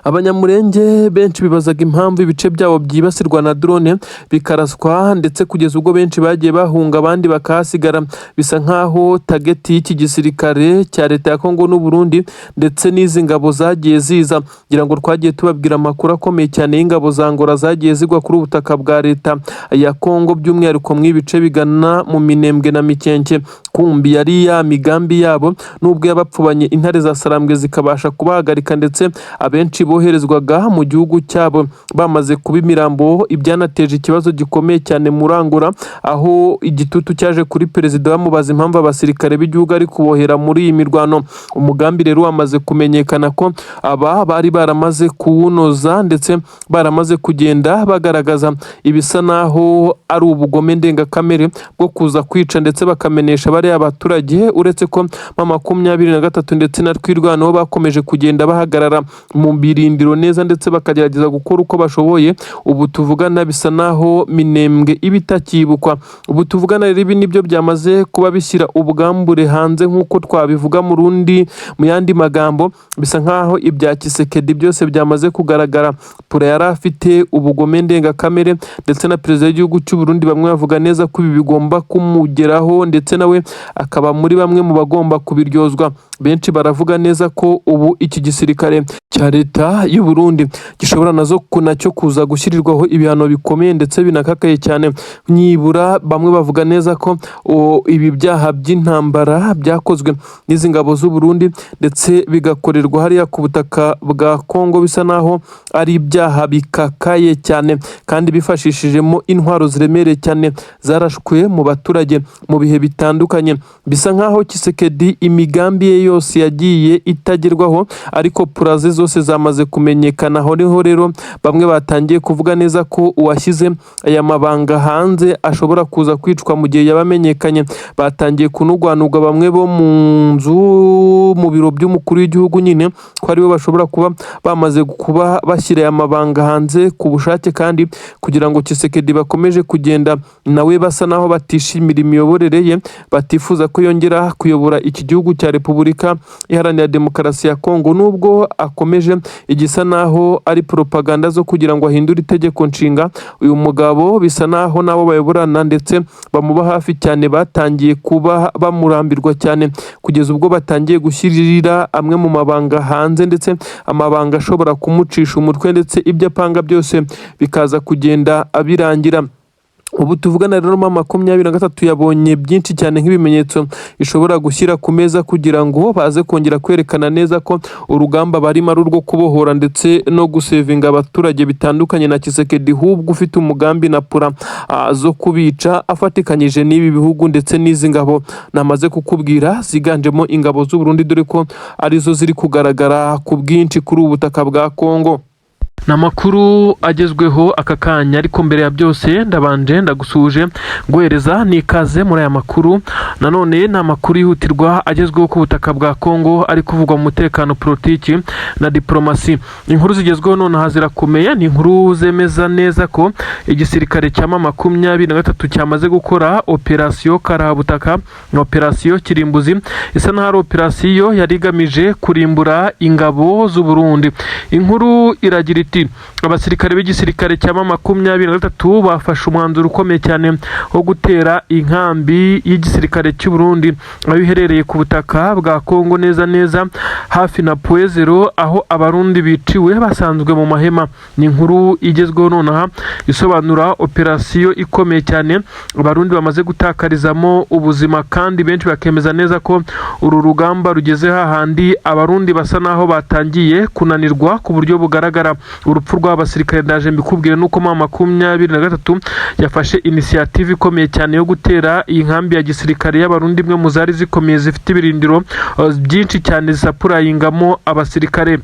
A: Abanyamurenge benshi bibazaga impamvu ibice byabo byibasirwa na drone bikaraswa, ndetse kugeza ubwo benshi bagiye bahunga abandi bakahasigara. Bisa nkaho target y'iki gisirikare cya leta ya Kongo n'u Burundi ndetse n'izi ngabo zagiye ziza, ngira ngo twagiye tubabwira amakuru akomeye cyane y'ingabo za Angola zagiye zigwa kuri ubutaka bwa leta ya Kongo, by'umwihariko mu ibice bigana mu Minembwe na Mikenke. Kumbi yari ya migambi yabo, nubwo yabapfubanye intare za Sarambwe zikabasha kubahagarika, ndetse abenshi boherezwaga mu gihugu cyabo bamaze kuba imirambo. Ibyanateje ikibazo gikomeye cyane muri Angola, aho igitutu cyaje kuri perezida bamubaza impamvu abasirikare b'igihugu ari kubohera muri iyi mirwano. Umugambi rero wamaze kumenyekana ko aba bari baramaze kuwunoza, ndetse baramaze kugenda bagaragaza ibisa naho ari ubugome ndengakamere bwo kuza kwica ndetse bakamenesha bariya baturage, uretse ko M23 ndetse na Twirwaneho bakomeje kugenda bahagarara mu birindiro neza, ndetse bakagerageza gukora uko bashoboye. Ubu tuvugana bisa naho Minembwe iba itakibukwa. Ubu tuvugana rero ibi nibyo byamaze kuba bishyira ubwambure hanze nk'uko twabivuga mu rundi mu yandi magambo, bisa nkaho ibya Tshisekedi byose byamaze kugaragara. Plan yari afite ubugome ndengakamere, ndetse na perezida w'igihugu cy'u Burundi bamwe bavuga neza ko ibi bigomba kumugeraho, ndetse nawe akaba muri bamwe mu bagomba kubiryozwa. Benshi baravuga neza ko ubu iki gisirikare cya leta y'u Burundi gishobora nazo nacyo kuza gushyirirwaho ibihano bikomeye ndetse binakakaye cyane. Nibura bamwe bavuga neza ko ibi byaha by'intambara byakozwe n'izi ngabo z'u Burundi ndetse bigakorerwa hariya ku butaka bwa Kongo bisa naho ari ibyaha bikakaye cyane, kandi bifashishijemo intwaro ziremereye cyane zarashwe mu baturage mu bihe bitandukanye. Bisa nkaho Tshisekedi imigambi ye yose yagiye itagerwaho, ariko plan ze zose zamaze kumenyekana. Aho niho rero bamwe batangiye kuvuga neza ko uwashyize aya mabanga hanze ashobora kuza kwicwa mu gihe yaba amenyekanye. Batangiye kunugwanugwa bamwe bo mu nzu, mu biro by'umukuru w'igihugu nyine, ko aribo bashobora kuba bamaze kuba bashyira aya mabanga hanze ku bushake, kandi kugira ngo Tshisekedi bakomeje kugenda nawe basa naho batishimira imiyoborere ye, batifuza ko yongera kuyobora iki gihugu cya Repubulika Iharanira Demokarasi ya Kongo, nubwo akomeje igisa naho ari propaganda zo kugira ngo ahindure itegeko nshinga. Uyu mugabo bisa naho nabo bayoborana ndetse bamuba hafi cyane batangiye kuba bamurambirwa cyane, kugeza ubwo batangiye gushyirira amwe mu mabanga hanze, ndetse amabanga ashobora kumucisha umutwe, ndetse ibyo apanga byose bikaza kugenda abirangira. Ubu tuvugana rero, M23 yabonye byinshi cyane nk'ibimenyetso ishobora gushyira ku meza kugira ngo baze kongera kwerekana neza ko urugamba barimo ari urwo kubohora ndetse no gusevinga abaturage, bitandukanye na Tshisekedi ahubwo ufite umugambi na plan zo kubica afatikanyije n'ibi bihugu ndetse n'izi ngabo namaze kukubwira ziganjemo ingabo z'u Burundi, dore ko arizo ziri kugaragara ku bwinshi kuri ubu butaka bwa Kongo. Ni amakuru agezweho aka kanya, ariko mbere ya byose ndabanje ndagusuhuje, guhereza n'ikaze muri aya makuru. Nanone ni amakuru yihutirwa agezweho ku butaka bwa Kongo, ari kuvugwa mu mutekano, politiki na diplomasi. Inkuru zigezweho nonaha zirakomeye. Ni inkuru zemeza neza ko igisirikare cya M23 cyamaze gukora operasiyo karahabutaka na operasiyo kirimbuzi, isa n'aho ari operasiyo yari igamije kurimbura ingabo z'u Burundi. Inkuru iragira iti: "Abasirikare b'igisirikare cya M23 bafashe umwanzuro ukomeye cyane wo gutera inkambi y'igisirikare cy'u Burundi aho iherereye ku butaka bwa Kongo, neza neza hafi na Point Zéro, aho Abarundi biciwe basanzwe mu mahema." Ni inkuru igezweho nonaha isobanura operasiyo ikomeye cyane Abarundi bamaze gutakarizamo ubuzima, kandi benshi bakemeza neza ko uru rugamba rugeze hahandi Abarundi basa naho batangiye kunanirwa ku buryo bugaragara. Urupfu rw'abasirikare ndaje mbikubwire, nuko M23 yafashe initiative ikomeye cyane yo gutera iyi nkambi ya gisirikare y'Abarundi, imwe mu zari zikomeye zifite ibirindiro byinshi cyane zisapurayingamo abasirikare.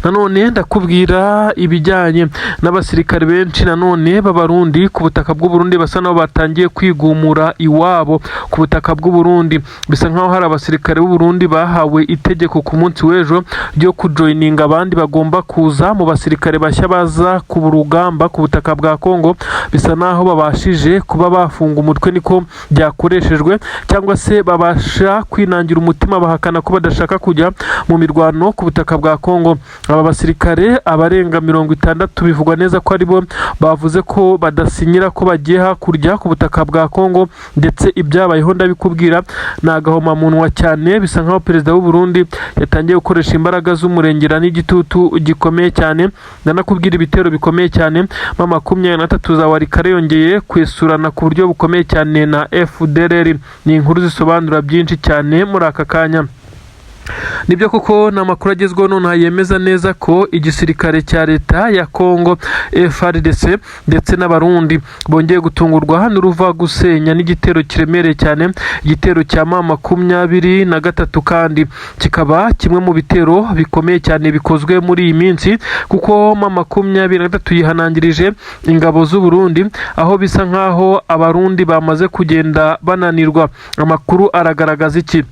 A: Nanone ndakubwira ibijyanye n'abasirikare benshi nanone b'Abarundi ku butaka bw'u Burundi basa naho batangiye kwigumura iwabo ku butaka bw'u Burundi. Bisa nkaho hari abasirikare b'u Burundi bahawe itegeko ku munsi w'ejo ryo kujoyininga abandi bagomba kuza mu basirikare bashya baza ku rugamba ku butaka bwa Kongo. Bisa naho babashije kuba bafunga umutwe, niko byakoreshejwe, cyangwa se babasha kwinangira umutima bahakana ko badashaka kujya mu mirwano ku butaka bwa Kongo. Aba basirikare abarenga 60 bivugwa neza ko aribo bavuze ko badasinyira ko bagiye hakurya ku butaka bwa Kongo, ndetse ibyabayeho ndabikubwira, ni agahomamunwa cyane. Bisa nkaho perezida w'u Burundi yatangiye gukoresha imbaraga z'umurengera n'igitutu gikomeye cyane. Ndanakubwira ibitero bikomeye cyane M23 za Walikale yongeye kwesurana ku buryo bukomeye cyane na FDLR. Ni inkuru zisobanura byinshi cyane muri aka kanya. Nibyo koko, ni amakuru agezweho nonaha yemeza neza ko igisirikare cya leta ya Congo FARDC ndetse n'Abarundi bongeye gutungurwa n'uruva gusenya n'igitero kiremereye cyane, igitero cya M23, kandi kikaba kimwe mu bitero bikomeye cyane bikozwe muri iyi minsi, kuko M23 yihanangirije ingabo z'u Burundi, aho bisa nkaho Abarundi bamaze kugenda bananirwa. Amakuru aragaragaza iki?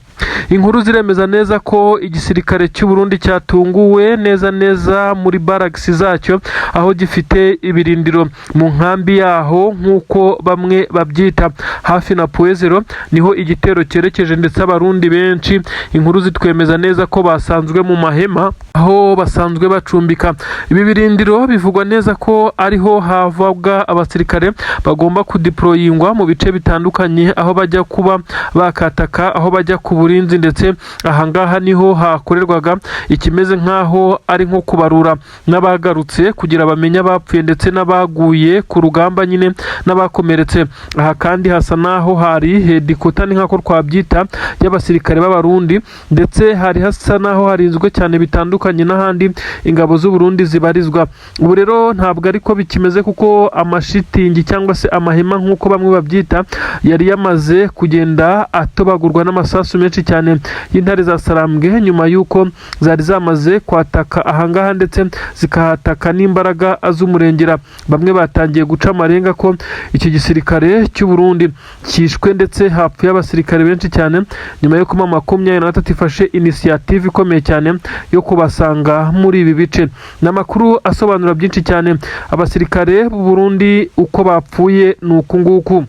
A: Inkuru ziremeza neza ko igisirikare cy'u Burundi cyatunguwe neza neza muri barracks zacyo, aho gifite ibirindiro mu nkambi yaho nk'uko bamwe babyita, hafi na Point Zéro, niho igitero cyerekeje, ndetse Abarundi benshi inkuru zitwemeza neza ko basanzwe mu mahema aho basanzwe bacumbika. Ibi birindiro bivugwa neza ko ariho havaga abasirikare bagomba kudeployingwa mu bice bitandukanye, aho bajya kuba bakataka, aho bajya ku burinzi, ndetse ahangaha niho hakorerwaga ikimeze nk'aho ari nko kubarura n'abagarutse kugira bamenye abapfuye ndetse n'abaguye ku rugamba nyine n'abakomeretse. Aha kandi hasa n'aho hari headquarter, ni nk'ako twabyita, y'abasirikare b'Abarundi, ndetse hari hasa n'aho harinzwe cyane bitandukanye n'ahandi ingabo z'u Burundi zibarizwa. Ubu rero ntabwo ariko bikimeze, kuko amashitingi cyangwa se amahema nk'uko bamwe babyita yari yamaze kugenda atobagurwa n'amasasu menshi. menshi cyane y'intare za Sarambwe, nyuma y'uko zari zamaze kwataka ahangaha ndetse zikahataka n'imbaraga z'umurengera. Bamwe batangiye guca amarenga ko iki gisirikare cy'u Burundi cyishwe ndetse hapfuye abasirikare benshi cyane, nyuma yo kuba 23 ifashe initiative ikomeye cyane yo kubasanga muri ibi bice. Ni amakuru asobanura byinshi cyane. Abasirikare b'u Burundi uko bapfuye ni uku nguku.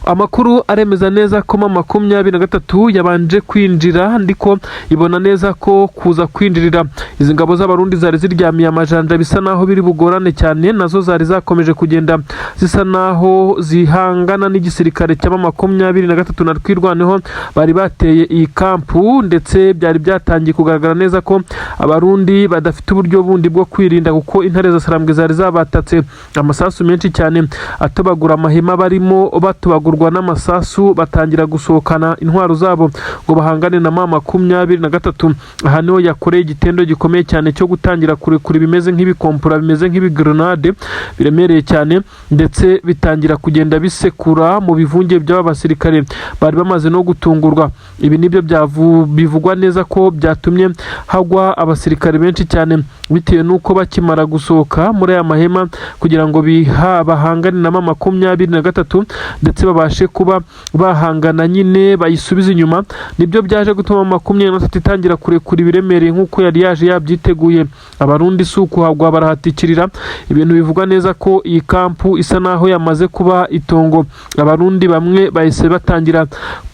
A: Amakuru aremeza neza ko M23 yabanje kwinjira, ndiko ibona neza ko kuza kwinjirira izi ngabo z'Abarundi zari ziryamiye amajanja bisa naho biri bugorane cyane. Nazo zari zakomeje kugenda zisa naho zihangana n'igisirikare cya 23 na Twirwaneho bari bateye iyi kampu, ndetse byari byatangiye kugaragara neza ko Abarundi badafite uburyo bundi bwo kwirinda, kuko intare za Sarambwe zari zabatatse amasasu menshi cyane atobagura amahema barimo, batobagurwa n'amasasu, batangira gusohokana intwaro zabo ngo bahangane na M23. Aha niho yakoreye igitendo gikomeye cyane cyo gutangira kurekura ibimeze nk'ibikompora, bimeze nk'ibigrenade biremereye cyane, ndetse bitangira kugenda bisekura mu bivunge by'aba basirikare bari bamaze no gutungurwa. Ibi nibyo bivugwa neza ko byatumye hagwa abasirikare benshi cyane, bitewe n'uko bakimara gusohoka muri aya mahema kugira ngo bahangane na M23 ndetse babashe kuba bahangana nyine bayisubize inyuma, nibyo byaje gutuma 23 itangira kurekura ibiremereye nk'uko yari yaje yabyiteguye. Abarundi si ukuhagwa, barahatikirira. Ibintu bivugwa neza ko iyi kampu isa naho yamaze kuba itongo. Abarundi bamwe bahise batangira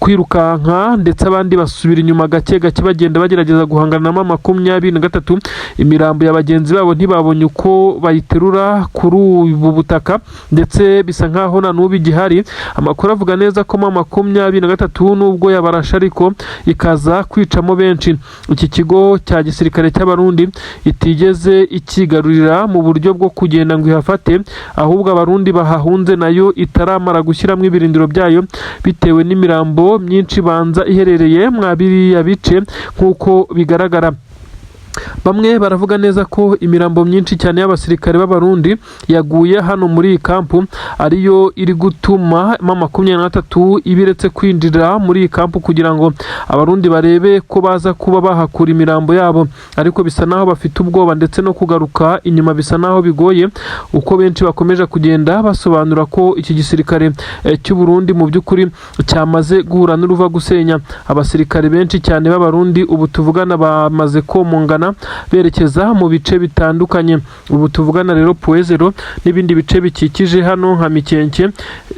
A: kwirukanka, ndetse abandi basubira inyuma gake gake, bagenda bagerageza guhangana na 23. Imirambo ya bagenzi babo ntibabonye uko bayiterura kuri ubu butaka, ndetse bisa nkaho na n'ubu igihari. Amakuru avuga neza ko 23 nubwo yabarashe ariko ikaza kwicamo benshi, iki kigo cya gisirikare cy'Abarundi itigeze ikigarurira mu buryo bwo kugenda ngo ihafate, ahubwo Abarundi bahahunze nayo itaramara gushyiramo ibirindiro byayo, bitewe n'imirambo myinshi banza iherereye mwa biriya bice. Nk'uko bigaragara, bamwe baravuga neza ko imirambo myinshi cyane y'abasirikare b'Abarundi yaguye hano muri iyi kampu ariyo iri gutuma 23 ibiretse kwinjira muri iyi kampu kugira ngo Abarundi barebe ko baza kuba bahakura imirambo yabo, ariko bisa naho bafite ubwoba, ndetse no kugaruka inyuma bisa naho bigoye, uko benshi bakomeje kugenda basobanura ko iki gisirikare cy'u Burundi mu by'ukuri cyamaze guhura n'uruva gusenya. Abasirikare benshi cyane b'Abarundi ubu tuvugana bamaze komongana berekeza mu bice bitandukanye. Ubu tuvugana rero, Point Zéro n'ibindi bice bikikije hano nka Mikenke,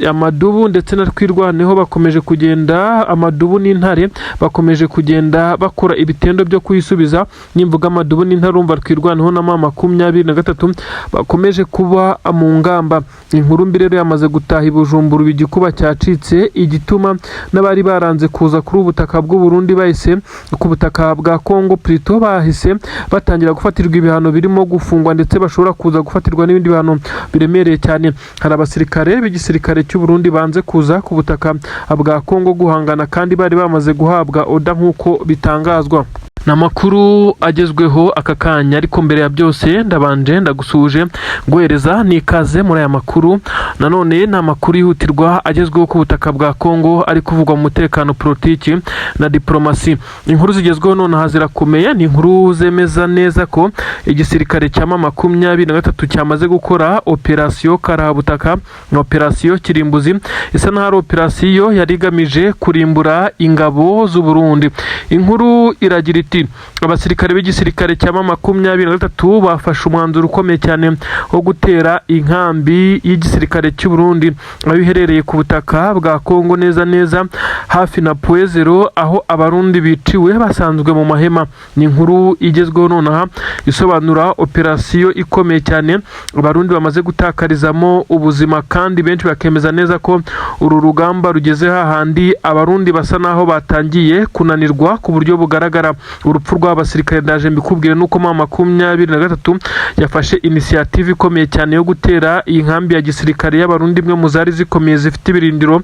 A: Amadubu ndetse na Twirwaneho bakomeje kugenda, Amadubu n'Intare bakomeje kugenda bakora ibitendo byo kuyisubiza. Nimvuga Amadubu n'Intare, urumva Twirwaneho na 23 bakomeje kuba mu ngamba. Inkuru mbi rero yamaze gutaha i Bujumbura, igikuba cyacitse, igituma n'abari baranze kuza kuri ubu butaka bw'u Burundi bahise, ku butaka bwa Congo plutôt, bahise batangira gufatirwa ibihano birimo gufungwa, ndetse bashobora kuza gufatirwa n'ibindi bihano biremereye cyane. Hari abasirikare b'igisirikare cy'u Burundi banze kuza ku butaka bwa Congo guhangana kandi bari bamaze guhabwa order, nk'uko bitangazwa. Ni amakuru agezweho aka kanya, ariko mbere ya byose ndabanje ndagusuhuje, guhereza n'ikaze muri aya makuru. Nanone ni amakuru yihutirwa agezweho ku butaka bwa Congo, ari kuvugwa mu mutekano, politiki na diplomasi. Inkuru zigezweho nonaha zirakomeye. Ni inkuru zemeza neza ko igisirikare cya 23 cyamaze gukora operasiyo karahabutaka na operasiyo kirimbuzi, isa n'aho ari operasiyo yari igamije kurimbura ingabo z'u Burundi. Inkuru iragira iti: abasirikare b'igisirikare cya 23 bafashe umwanzuro ukomeye cyane wo gutera inkambi y'igisirikare cy'u Burundi aho iherereye ku butaka bwa Kongo, neza neza hafi na Point Zéro, aho Abarundi biciwe basanzwe mu mahema. Ni inkuru igezweho nonaha isobanura operasiyo ikomeye cyane Abarundi bamaze gutakarizamo ubuzima, kandi benshi bakemeza neza ko uru rugamba rugeze hahandi Abarundi basa naho batangiye kunanirwa ku buryo bugaragara. Urupfu rw'abasirikare ndaje mbikubwire, nuko 23 yafashe initiative ikomeye cyane yo gutera iyi nkambi ya gisirikare y'Abarundi, imwe mu zari zikomeye zifite ibirindiro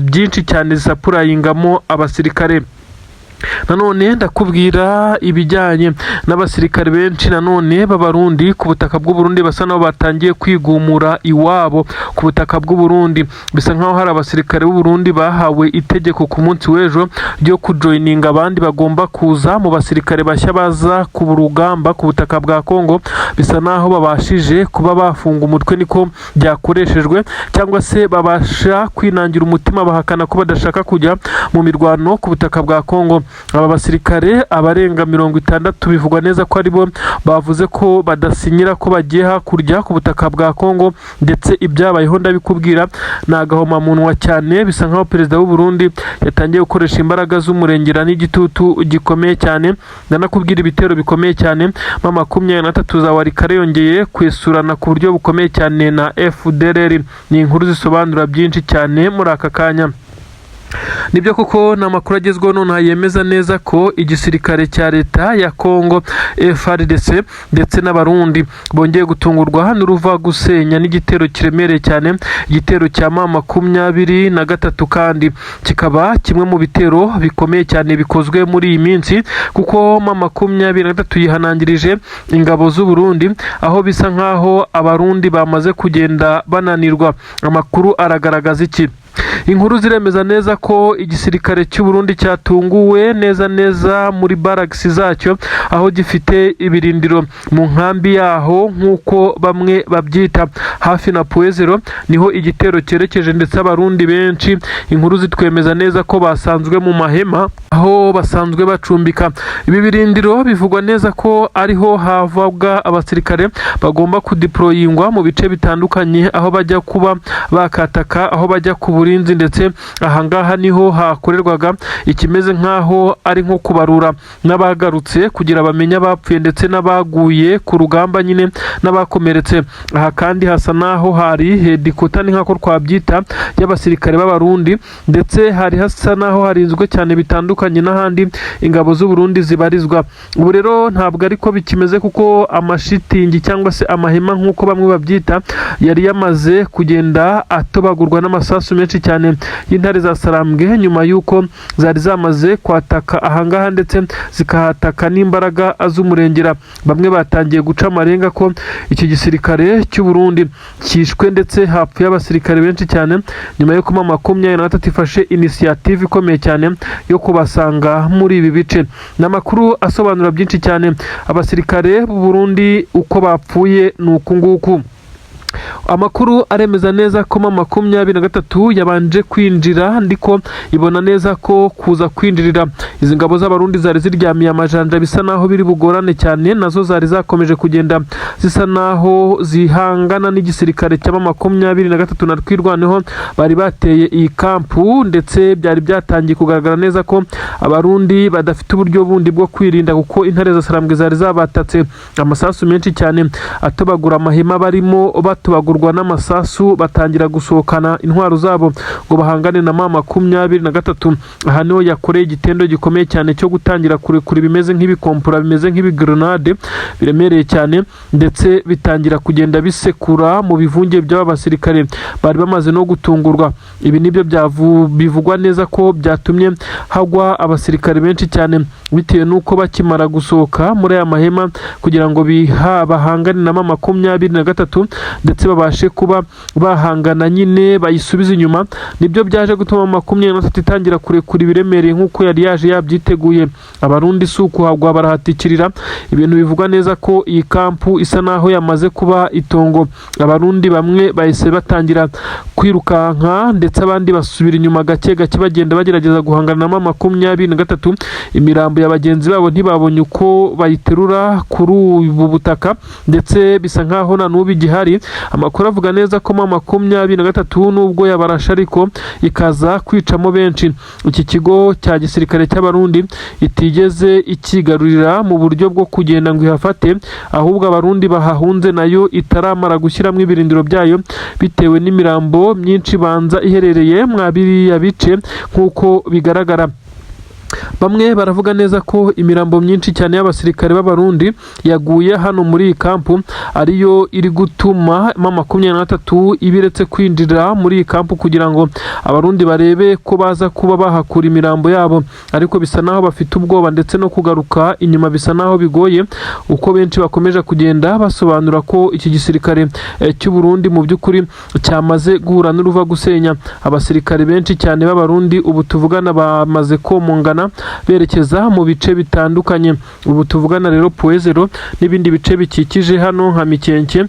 A: byinshi cyane zisapurayingamo abasirikare. Nanone ndakubwira ibijyanye n'abasirikare benshi nanone b'Abarundi ku butaka bw'u Burundi, basa naho batangiye kwigumura iwabo ku butaka bw'u Burundi. Bisa nkaho hari abasirikare b'u Burundi bahawe itegeko ku munsi w'ejo ryo kujoininga abandi bagomba kuza mu basirikare bashya baza ku rugamba ku butaka bwa Kongo. Bisa naho babashije kuba bafunga umutwe, niko byakoreshejwe, cyangwa se babasha kwinangira umutima bahakana ko badashaka kujya mu mirwano ku butaka bwa Kongo. Aba basirikare abarenga 60 bivugwa neza ko aribo bavuze ko badasinyira ko bagiye hakurya ku butaka bwa Kongo. Ndetse ibyabayeho ndabikubwira, ni agahomamunwa cyane. Bisa nkaho perezida w'u Burundi yatangiye gukoresha imbaraga z'umurengera n'igitutu gikomeye cyane. Ndanakubwira ibitero bikomeye cyane M23 za Walikale yongeye kwesurana ku buryo bukomeye cyane na FDLR. Ni inkuru zisobanura byinshi cyane muri aka kanya. Nibyo koko, ni amakuru agezweho nonaha yemeza neza ko igisirikare cya leta ya Congo FARDC ndetse n'Abarundi bongeye gutungurwa n'uruva gusenya n'igitero kiremereye cyane, igitero cya M23, kandi kikaba kimwe mu bitero bikomeye cyane bikozwe muri iyi minsi, kuko M23 yihanangirije ingabo z'u Burundi, aho bisa nkaho Abarundi bamaze kugenda bananirwa. Amakuru aragaragaza iki? Inkuru ziremeza neza ko igisirikare cy'u Burundi cyatunguwe neza neza muri barracks zacyo, aho gifite ibirindiro mu nkambi yaho nk'uko bamwe babyita, hafi na Point Zéro niho igitero cyerekeje. Ndetse Abarundi benshi, inkuru zitwemeza neza ko basanzwe mu mahema aho basanzwe bacumbika. Ibi birindiro bivugwa neza ko ariho havaga abasirikare bagomba kudeployingwa mu bice bitandukanye, aho bajya kuba bakataka, aho bajya ku burinzi. Ndetse ahangaha niho hakorerwaga ikimeze nk'aho ari nko kubarura n'abagarutse, kugira bamenye abapfuye ndetse n'abaguye ku rugamba nyine n'abakomeretse. Aha kandi hasa n'aho hari headquarter, ni nk'ako twabyita, y'abasirikare b'Abarundi. Ndetse hari hasa n'aho harinzwe cyane bitandukanye n'ahandi ingabo z'u Burundi zibarizwa. Ubu rero ntabwo ariko bikimeze, kuko amashitingi cyangwa se amahema nk'uko bamwe babyita yari yamaze kugenda atobagurwa n'amasasu menshi cyane y'intare za Sarambwe, nyuma y'uko zari zamaze kwataka ahangaha ndetse zikahataka n'imbaraga z'umurengera. Bamwe batangiye guca amarenga ko iki gisirikare cy'u Burundi cyishwe ndetse hapfuye abasirikare benshi cyane, nyuma y'uko M23 ifashe initiative ikomeye cyane yo kubasanga muri ibi bice. Ni amakuru asobanura byinshi cyane. Abasirikare b'u Burundi uko bapfuye ni uku nguku. Amakuru aremeza neza ko M23 yabanje kwinjira, ndiko ibona neza ko kuza kwinjirira izi ngabo z'Abarundi zari ziryamiye amajanja bisa naho biri bugorane cyane. Nazo zari zakomeje kugenda zisa naho zihangana n'igisirikare cya M23 na Twirwaneho bari bateye iyi kampu. Ndetse byari byatangiye kugaragara neza ko Abarundi badafite uburyo bundi bwo kwirinda, kuko intare za Sarambwe zari zabatatse amasasu menshi cyane atobagura amahema barimo, batobagurwa n'amasasu, batangira gusohokana intwaro zabo ngo bahangane na M23. Aha niho yakoreye igitendo gikomeye cyane cyo gutangira kurekura ibimeze nk'ibikompura, bimeze nk'ibigrenade biremereye cyane, ndetse bitangira kugenda bisekura mu bivunge by'aba basirikare bari bamaze no gutungurwa. Ibi nibyo bivugwa neza ko byatumye hagwa abasirikare benshi cyane, bitewe n'uko bakimara gusohoka muri aya mahema kugira ngo bahangane na M23 ndetse babashe kuba bahangana nyine bayisubize inyuma, nibyo byaje gutuma 23 itangira kurekura ibiremereye nk'uko yari yaje yabyiteguye. Abarundi si ukuhagwa, barahatikirira. Ibintu bivugwa neza ko iyi kampu isa naho yamaze kuba itongo. Abarundi bamwe bahise batangira kwirukanka, ndetse abandi basubira inyuma gake gake, bagenda bagerageza guhangana na M23. Imirambo ya bagenzi babo ntibabonye uko bayiterura kuri ubu butaka, ndetse bisa nkaho na n'ubu igihari. Amakuru avuga neza ko M23 nubwo yabarashe ariko ikaza kwicamo benshi, iki kigo cya gisirikare cy'Abarundi itigeze ikigarurira mu buryo bwo kugenda ngo ihafate, ahubwo Abarundi bahahunze nayo itaramara gushyiramo ibirindiro byayo, bitewe n'imirambo myinshi banza iherereye mwa biriya bice nk'uko bigaragara. Bamwe baravuga neza ko imirambo myinshi cyane y'abasirikare b'Abarundi yaguye hano muri iyi kampu ariyo iri gutuma M23 ibiretse kwinjira muri iyi kampu kugira ngo Abarundi barebe ko baza kuba bahakura imirambo yabo, ariko bisa naho bafite ubwoba ndetse no kugaruka inyuma bisa naho bigoye, uko benshi bakomeje kugenda basobanura ko iki gisirikare cy'u Burundi mu by'ukuri cyamaze guhura n'uruva gusenya. Abasirikare benshi cyane b'Abarundi ubu tuvugana bamaze komongana berekeza mu bice bitandukanye. Ubu tuvugana rero Puezero n'ibindi bice bikikije hano nka Mikenke,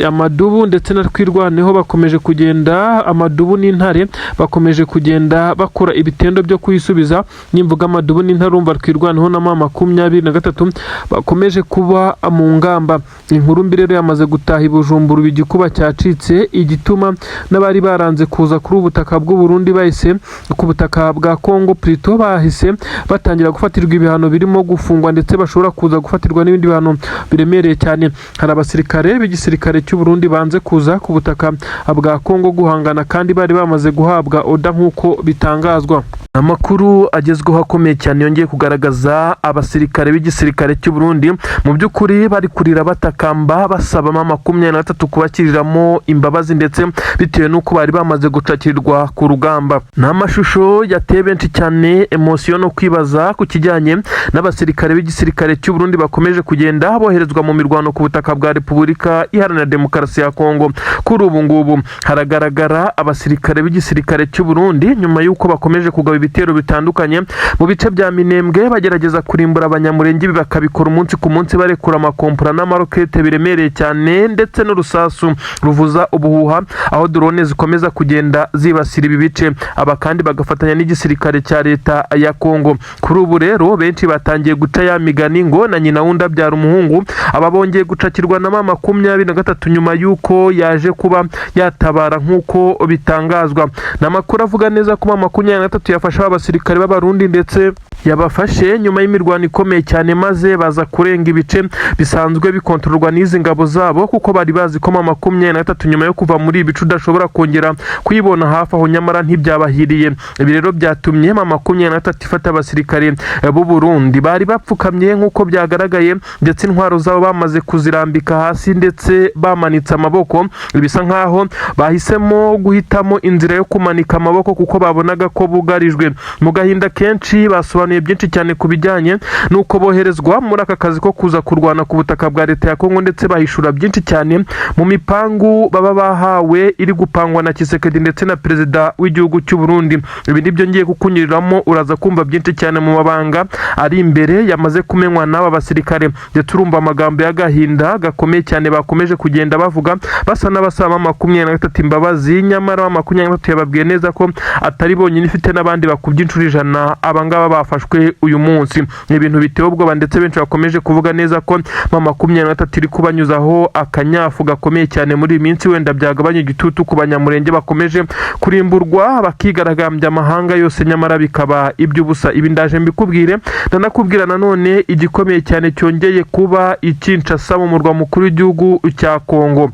A: Amadubu ndetse na Twirwaneho bakomeje kugenda, Amadubu n'Intare bakomeje kugenda bakora ibitendo byo kuyisubiza. Nimvuga Amadubu n'Intare urumva Twirwaneho na M23 bakomeje kuba mu ngamba. Inkuru mbi rero yamaze gutaha i Bujumbura, igikuba cyacitse, igituma n'abari baranze kuza kuri ubu butaka bw'u Burundi bahise ku butaka bwa Congo plutôt bahise batangira gufatirwa ibihano birimo gufungwa, ndetse bashobora kuza gufatirwa n'ibindi bihano biremereye cyane. Hari abasirikare b'igisirikare cy'u Burundi banze kuza ku butaka bwa Congo guhangana kandi bari bamaze guhabwa order, nk'uko bitangazwa. Amakuru agezweho akomeye cyane yongeye kugaragaza abasirikare b'igisirikare cy'u Burundi mu by'ukuri bari kurira batakamba basaba M23 kubakiriramo imbabazi, ndetse bitewe n'uko bari bamaze gucakirirwa ku rugamba. Ni amashusho yateye benshi cyane émotion no kwibaza ku kijyanye n'abasirikare b'igisirikare cy'u Burundi bakomeje kugenda boherezwa mu mirwano ku butaka bwa Repubulika Iharanira Demokarasi ya Kongo. Kuri ubu ngubu haragaragara abasirikare b'igisirikare cy'u Burundi nyuma y'uko bakomeje kugaba ibitero bitandukanye mu bice bya Minembwe, bagerageza kurimbura Abanyamurenge. Ibi bakabikora umunsi ku munsi, barekura amakompora n'amarokete biremereye cyane ndetse n'urusasu ruvuza ubuhuha, aho drone zikomeza kugenda zibasira ibi bice. Aba kandi bagafatanya n'igisirikare cya leta ya Kongo. Kuri ubu rero benshi batangiye guca ya migani ngo na nyina wundi abyara umuhungu. Aba bongeye gucakirwa na M23 nyuma y'uko yaje kuba yatabara, nk'uko bitangazwa. Ni amakuru avuga neza ko M23 yafashe aba basirikare b'Abarundi, ndetse yabafashe nyuma y'imirwano ikomeye cyane, maze baza kurenga ibice bisanzwe bikontororwa n'izi ngabo zabo, kuko bari bazi ko M23 nyuma yo kuva muri ibi bice udashobora kongera kuyibona hafi aho, nyamara ntibyabahiriye. Ibi rero byatumye M23 ifata abasirikare b'u Burundi bari bapfukamye, nk'uko byagaragaye, ndetse intwaro zabo bamaze kuzirambika hasi ndetse bamanitse amaboko. Bisa nkaho bahisemo guhitamo inzira yo kumanika amaboko kuko babonaga ko bugarijwe. Mu gahinda kenshi basobanuye byinshi cyane ku bijyanye n'uko boherezwa muri aka kazi ko kuza kurwana ku butaka bwa leta ya Kongo, ndetse bahishura byinshi cyane mu mipangu baba bahawe iri gupangwa na Tshisekedi ndetse na perezida w'igihugu cy'u Burundi. Ibi nibyo ngiye kukunyuriramo, uraza kumva byinshi cyane mu mabanga ari imbere yamaze kumenywa n'aba basirikare, ndetse urumva amagambo y'agahinda gakomeye cyane bakomeje kugenda bavuga, basa n'abasaba M23 imbabazi. Nyamara M23 yababwiye neza ko atari bonyine, ifite n'abandi bakubye inshuro 100 abangaba bafashwe uyu munsi. Ni ibintu biteye ubwoba, ndetse benshi bakomeje kuvuga neza ko M23 iri kubanyuzaho akanyafu gakomeye cyane muri iyi minsi, wenda byagabanya igitutu ku Banyamurenge bakomeje kurimburwa bakigaragambya amahanga yose, nyamara bikaba iby'ubusa. Ibi ndaje mbikubwire. Ndanakubwira nanone igikomeye cyane cyongeye kuba i Kinshasa, mu murwa mukuru w'igihugu cya Kongo.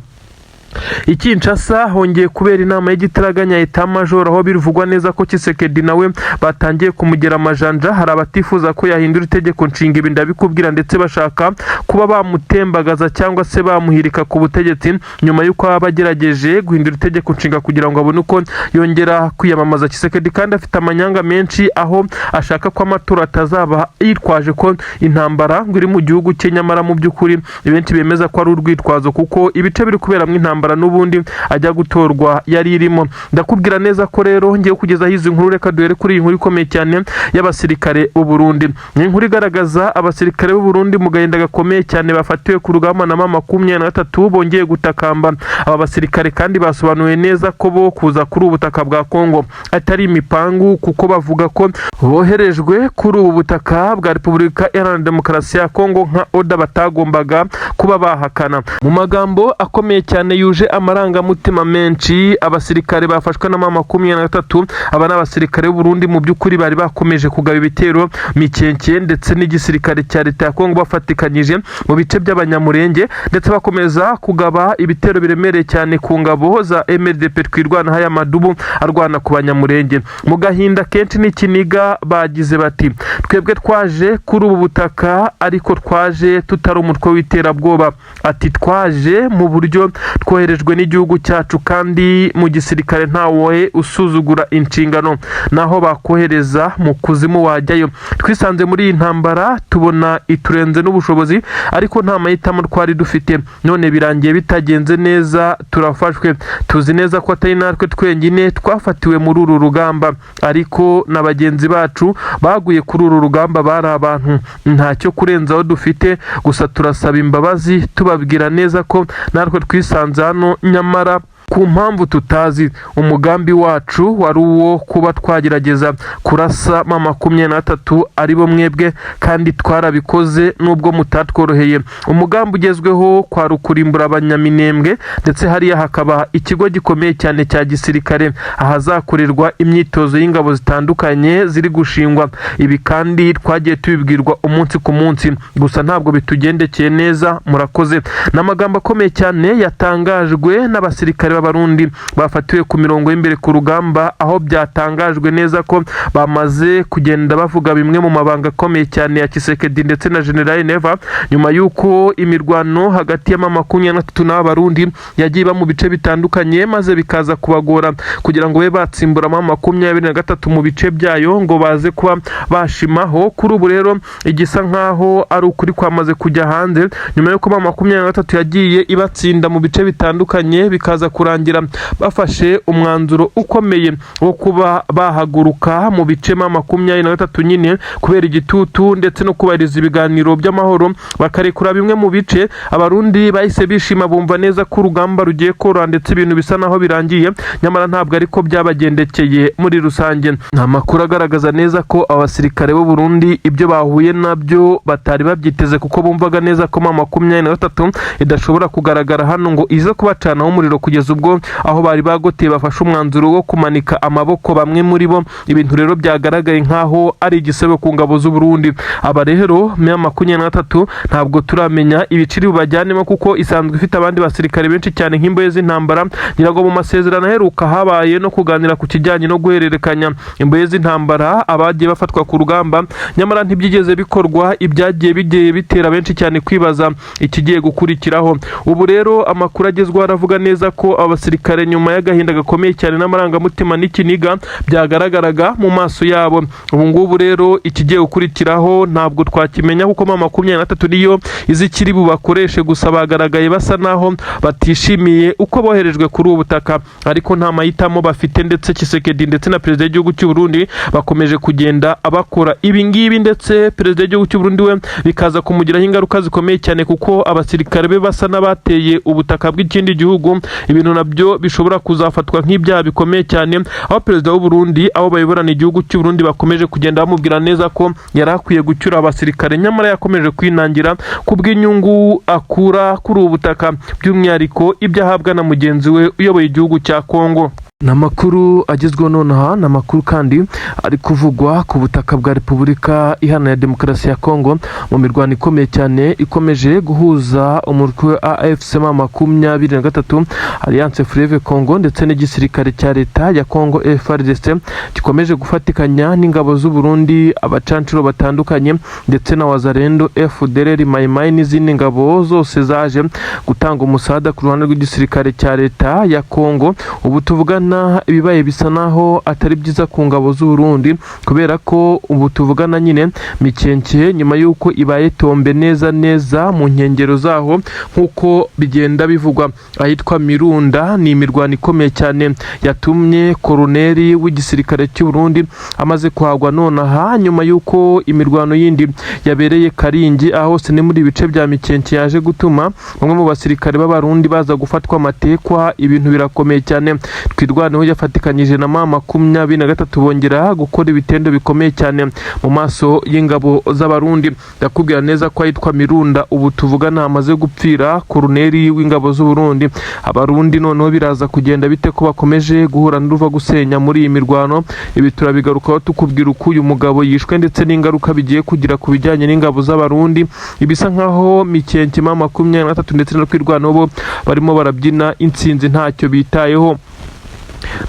A: I Kinshasa hongeye kubera inama y'igitaraganya état-major, aho bivugwa neza ko Tshisekedi nawe batangiye kumugera amajanja. Hari abatifuza ko yahindura itegeko nshinga, ibi ndabikubwira, ndetse bashaka kuba bamutembagaza cyangwa se bamuhirika ku butegetsi nyuma y'uko aba agerageje guhindura itegeko nshinga kugira ngo abone uko yongera kwiyamamaza. Tshisekedi kandi afite amanyanga menshi, aho ashaka ko amatora atazaba, yitwaje ko intambara ngo iri mu gihugu cye, nyamara mu by'ukuri benshi bemeza ko ari urwitwazo, kuko ibice biri kuberamo intambara n'ubundi ajya gutorwa yari irimo. Ndakubwira neza ko rero ngiye kugezaho izi nkuru. Reka duhere kuri iyi nkuru ikomeye cyane y'abasirikare b'u Burundi. Ni inkuru igaragaza abasirikare b'u Burundi mu gahinda gakomeye cyane bafatiwe ku rugamba na M23 bongeye gutakamba. Aba basirikare kandi basobanuye neza ko bo kuza kuri ubu butaka bwa Kongo atari imipangu, kuko bavuga ko boherejwe kuri ubu butaka bwa Repubulika Iharanira Demokarasi ya Kongo nka order batagombaga kuba bahakana. Mu magambo akomeye cyane yuzuye yuje amarangamutima menshi, abasirikare bafashwe na M23. Aba ni abasirikare b'u Burundi mu by'ukuri bari bakomeje kugaba ibitero Mikenke ndetse n'igisirikare cya leta ya Kongo bafatikanyije mu bice by'Abanyamurenge, ndetse bakomeza kugaba ibitero biremereye cyane ku ngabo za MRDP Twirwaneho, aya madubu arwana ku Banyamurenge. Mu gahinda kenshi n'ikiniga bagize bati: "Twebwe twaje kuri ubu butaka, ariko twaje tutari umutwe w'iterabwoba." Ati: "Twaje mu buryo twoherejwe n'igihugu cyacu, kandi mu gisirikare ntawe usuzugura inshingano, naho bakohereza mu kuzimu wajyayo. Twisanze muri iyi ntambara tubona iturenze n'ubushobozi, ariko nta mahitamo twari dufite. None birangiye bitagenze neza, turafashwe. Tuzi neza ko atari natwe twenyine twafatiwe muri uru rugamba, ariko na bagenzi bacu baguye kuri uru rugamba bari abantu. Ntacyo kurenzaho dufite, gusa turasaba imbabazi, tubabwira neza ko natwe twisanze hano nyamara ku mpamvu tutazi. Umugambi wacu wari uwo kuba twagerageza kurasa M23, aribo mwebwe, kandi twarabikoze nubwo mutatworoheye. Umugambi ugezweho kwari ukurimbura Abanyaminembwe, ndetse hariya hakaba ikigo gikomeye cyane cya gisirikare, ahazakorerwa imyitozo y'ingabo zitandukanye ziri gushingwa. Ibi kandi twagiye tubibwirwa umunsi ku munsi, gusa ntabwo bitugendekeye neza. Murakoze." Ni amagambo akomeye cyane yatangajwe n'abasirikare b'Abarundi bafatiwe ku mirongo y'imbere ku rugamba, aho byatangajwe neza ko bamaze kugenda bavuga bimwe mu mabanga akomeye cyane ya Tshisekedi ndetse na General Neva, nyuma y'uko imirwano hagati ya M23 n'Abarundi yagiye iba mu bice bitandukanye, maze bikaza kubagora kugira ngo babe batsimbura M23 mu bice byayo ngo baze kuba bashimaho. Kuri ubu rero igisa nkaho ari ukuri kwamaze kujya hanze, nyuma y'uko M23 yagiye ibatsinda mu bice bitandukanye, bikaza kurangira bafashe umwanzuro ukomeye wo kuba bahaguruka mu bice M23 nyine, kubera igitutu ndetse no kubahiriza ibiganiro by'amahoro, bakarekura bimwe mu bice. Abarundi bahise bishima, bumva neza ko urugamba rugiye koroha, ndetse ibintu bisa naho birangiye, nyamara ntabwo ariko byabagendekeye muri rusange. Nta makuru agaragaza neza ko abasirikare b'u Burundi ibyo bahuye nabyo batari babyiteze, kuko bumvaga neza ko M23 idashobora kugaragara hano ngo ize kubacanaho umuriro, kugeza ubwo aho bari bagoteye bafashe umwanzuro wo kumanika amaboko bamwe muri bo. Ibintu rero byagaragaye nk'aho ari igisebo ku ngabo z'u Burundi. Aba rero M23 ntabwo turamenya ibiciri bubajyanemo, kuko isanzwe ifite abandi basirikare benshi cyane nk'imbohe z'intambara. Ngira ngo mu masezerano aheruka habaye no kuganira ku kijyanye no guhererekanya imbohe z'intambara, abagiye bafatwa ku rugamba, nyamara ntibyigeze bikorwa. Ibyagiye bigiye bitera benshi cyane kwibaza ikigiye gukurikiraho. Ubu rero amakuru agezweho aravuga neza ko abasirikare, nyuma y'agahinda gakomeye cyane n'amarangamutima n'ikiniga byagaragaraga mu maso yabo, ubu ngubu rero ikigiye gukurikiraho ntabwo twakimenya, kuko M23 niyo izi ikiri bubakoreshe. Gusa bagaragaye basa naho batishimiye uko boherejwe kuri ubu butaka, ariko nta mahitamo bafite, ndetse Tshisekedi ndetse na perezida w'igihugu cy'u Burundi bakomeje kugenda abakora ibi ngibi, ndetse perezida w'igihugu cy'u Burundi we bikaza kumugiraho ingaruka zikomeye cyane, kuko abasirikare be basa n'abateye ubutaka bw'ikindi gihugu, ibintu nabyo bishobora kuzafatwa nk'ibyaha bikomeye cyane, aho perezida w'u Burundi, abo bayoborana igihugu cy'u Burundi, bakomeje kugenda bamubwira neza ko yari akwiye gucyura abasirikare, nyamara yakomeje kwinangira ku bw'inyungu akura kuri ubu butaka, by'umwihariko ibyo ahabwa na mugenzi we uyoboye igihugu cya Kongo. Ni amakuru agezweho nonaha. Ni amakuru kandi ari kuvugwa ku butaka bwa Repubulika Iharanira Demokarasi ya Kongo, mu mirwano ikomeye cyane ikomeje guhuza umutwe wa AFC M23, Alliance Fleuve Congo, ndetse n'igisirikare cya leta ya Kongo FARDC, gikomeje gufatikanya n'ingabo z'u Burundi, abacancuro batandukanye, ndetse na Wazalendo, FDLR, Maimai n'izindi ngabo zose zaje gutanga umusada ku ruhande rw'igisirikare cya leta ya Kongo. Ubu tuvugana ibibaye bisa naho atari byiza ku ngabo z'u Burundi, kubera ko ubu tuvugana nyine Mikenke nyuma y'uko ibaye tombe neza neza mu nkengero zaho, nk'uko bigenda bivugwa ahitwa Mirunda, ni imirwano ikomeye cyane yatumye koroneri w'igisirikare cy'u Burundi amaze kuhagwa nonaha, nyuma y'uko imirwano yindi yabereye Karingi, aho hose ni muri ibice bya Mikenke, yaje gutuma bamwe mu basirikare b'Abarundi baza gufatwa amatekwa. Ibintu birakomeye cyane. Twirwaneho Twirwaneho yafatikanyije na M23 bongera gukora ibitendo bikomeye cyane mu maso y'ingabo z'Abarundi. Ndakubwira neza ko ahitwa Mirunda ubu tuvugana hamaze gupfira koroneri w'ingabo z'u Burundi. Abarundi noneho biraza kugenda bite ko bakomeje guhura n'uruva gusenya muri iyi mirwano? Ibi turabigarukaho tukubwira uko uyu mugabo yishwe ndetse n'ingaruka bigiye kugira ku bijyanye n'ingabo z'Abarundi. Ibisa nkaho Mikenke M23 ndetse na Twirwaneho bo barimo barabyina intsinzi ntacyo bitayeho.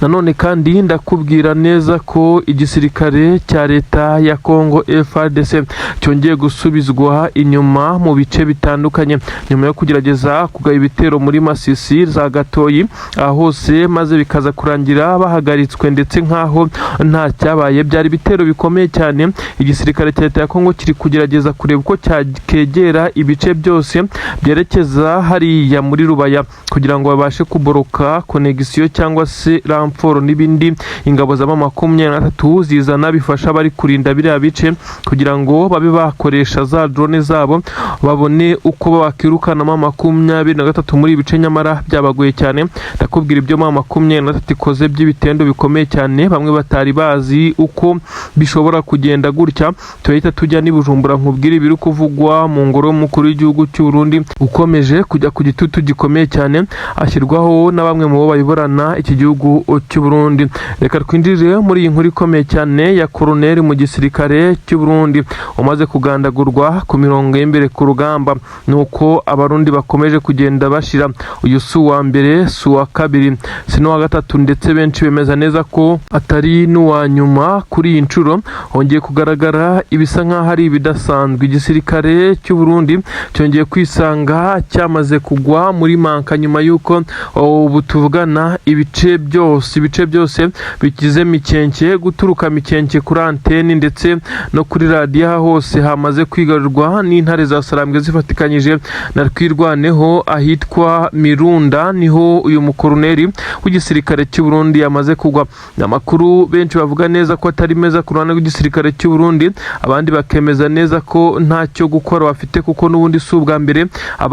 A: Nanone kandi ndakubwira neza ko igisirikare cya leta ya Congo FARDC cyongeye gusubizwa inyuma mu bice bitandukanye nyuma yo kugerageza kugaba ibitero muri Masisi, za Gatoyi, aho hose, maze bikaza kurangira bahagaritswe ndetse nk'aho nta cyabaye. Byari ibitero bikomeye cyane. Igisirikare cya leta ya Congo kiri kugerageza kureba uko cyakegera ibice byose byerekeza hariya muri Rubaya kugira ngo babashe kuboroka connexion cyangwa se renfort n'ibindi ingabo za M23 zizana bifasha abari kurinda biriya bice, kugira ngo babe bakoresha za drone zabo babone uko bakirukana M23 muri ibi bice, nyamara byabagoye cyane. Ndakubwira ibyo M23 ikoze by'ibitendo bikomeye cyane bamwe batari bazi uko bishobora kugenda gutya. Turahita tujya n'i Bujumbura nkubwire ibiri kuvugwa mu ngoro y'umukuru w'igihugu cy'u Burundi, ukomeje kujya ku gitutu gikomeye cyane ashyirwaho na bamwe mu bo bayoborana iki gihugu cy'u Burundi. Reka twinjire muri iyi nkuru ikomeye cyane ya koroneri mu gisirikare cy'u Burundi umaze kugandagurwa ku mirongo y'imbere ku rugamba. Nuko Abarundi bakomeje kugenda bashira. Uyu si uwa mbere, si uwa kabiri, si n'uwa gatatu, ndetse benshi bemeza neza ko atari n'uwa nyuma. Kuri iyi nshuro hongeye kugaragara ibisa nk'aho ari ibidasanzwe. Igisirikare cy'u Burundi cyongeye kwisanga cyamaze kugwa muri manka nyuma y'uko ubu tuvugana ibice byose bigize Mikenke, guturuka Mikenke kuri anteni ndetse no kuri radiyo, aha hose hamaze kwigarurwa n'intare za Sarambwe zifatikanyije na Twirwaneho. Ahitwa Mirunda niho uyu mukoroneri w'igisirikare cy'u Burundi yamaze kugwa. Amakuru benshi bavuga neza ko atari meza ku ruhande rw'igisirikare cy'u Burundi, abandi bakemeza neza ko ntacyo gukora bafite, kuko n'ubundi si ubwa mbere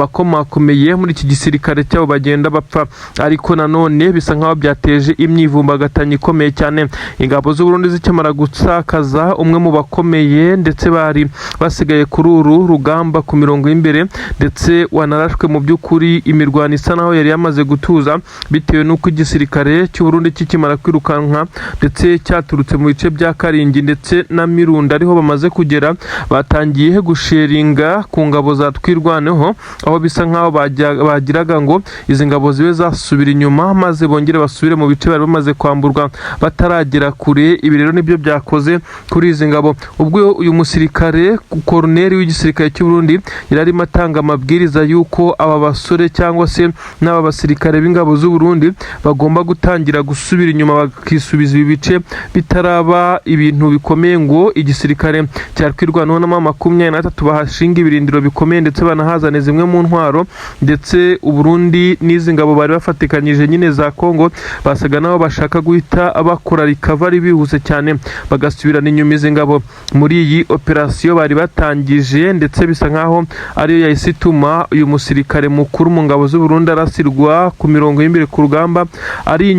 A: abakomakomeye muri iki gisirikare cyabo bagenda bapfa. Ariko nanone bisa nkaho byateje imyivumbagatanyo ikomeye cyane. Ingabo z'u Burundi zikimara gutakaza umwe mu bakomeye ndetse bari basigaye kuri uru rugamba ku mirongo y'imbere, ndetse wanarashwe, mu by'ukuri imirwano isa naho yari yamaze gutuza, bitewe n'uko igisirikare cy'u Burundi kikimara kwirukanka ndetse cyaturutse mu bice bya Karingi ndetse na Mirunda ariho bamaze kugera, batangiye gusheringa ku ngabo za Twirwaneho, aho bisa nkaho bagiraga ngo izi ngabo zibe zasubira inyuma maze bongere basubire mu bice bari bamaze kwamburwa bataragera kure. Ibi rero nibyo byakoze kuri izi ngabo ubwo uyu musirikare koroneri w'igisirikare cy'u Burundi yari arimo atanga amabwiriza y'uko aba basore cyangwa se n'aba basirikare b'ingabo z'u Burundi bagomba gutangira gusubira inyuma bakisubiza ibi bice bitaraba ibintu bikomeye, ngo igisirikare cya Twirwaneho na M23 bahashinga ibirindiro bikomeye ndetse banahazane zimwe mu ntwaro. Ndetse u Burundi n'izi ngabo bari bafatikanyije nyine za Congo basaga nabo bashaka guhita bakora recovery bihuse cyane, bagasubirana inyuma izi ngabo muri iyi operasiyo bari batangije, ndetse bisa nkaho ariyo yahise ituma uyu musirikare mukuru mu ngabo z'u Burundi arasirwa ku mirongo y'imbere ku rugamba ari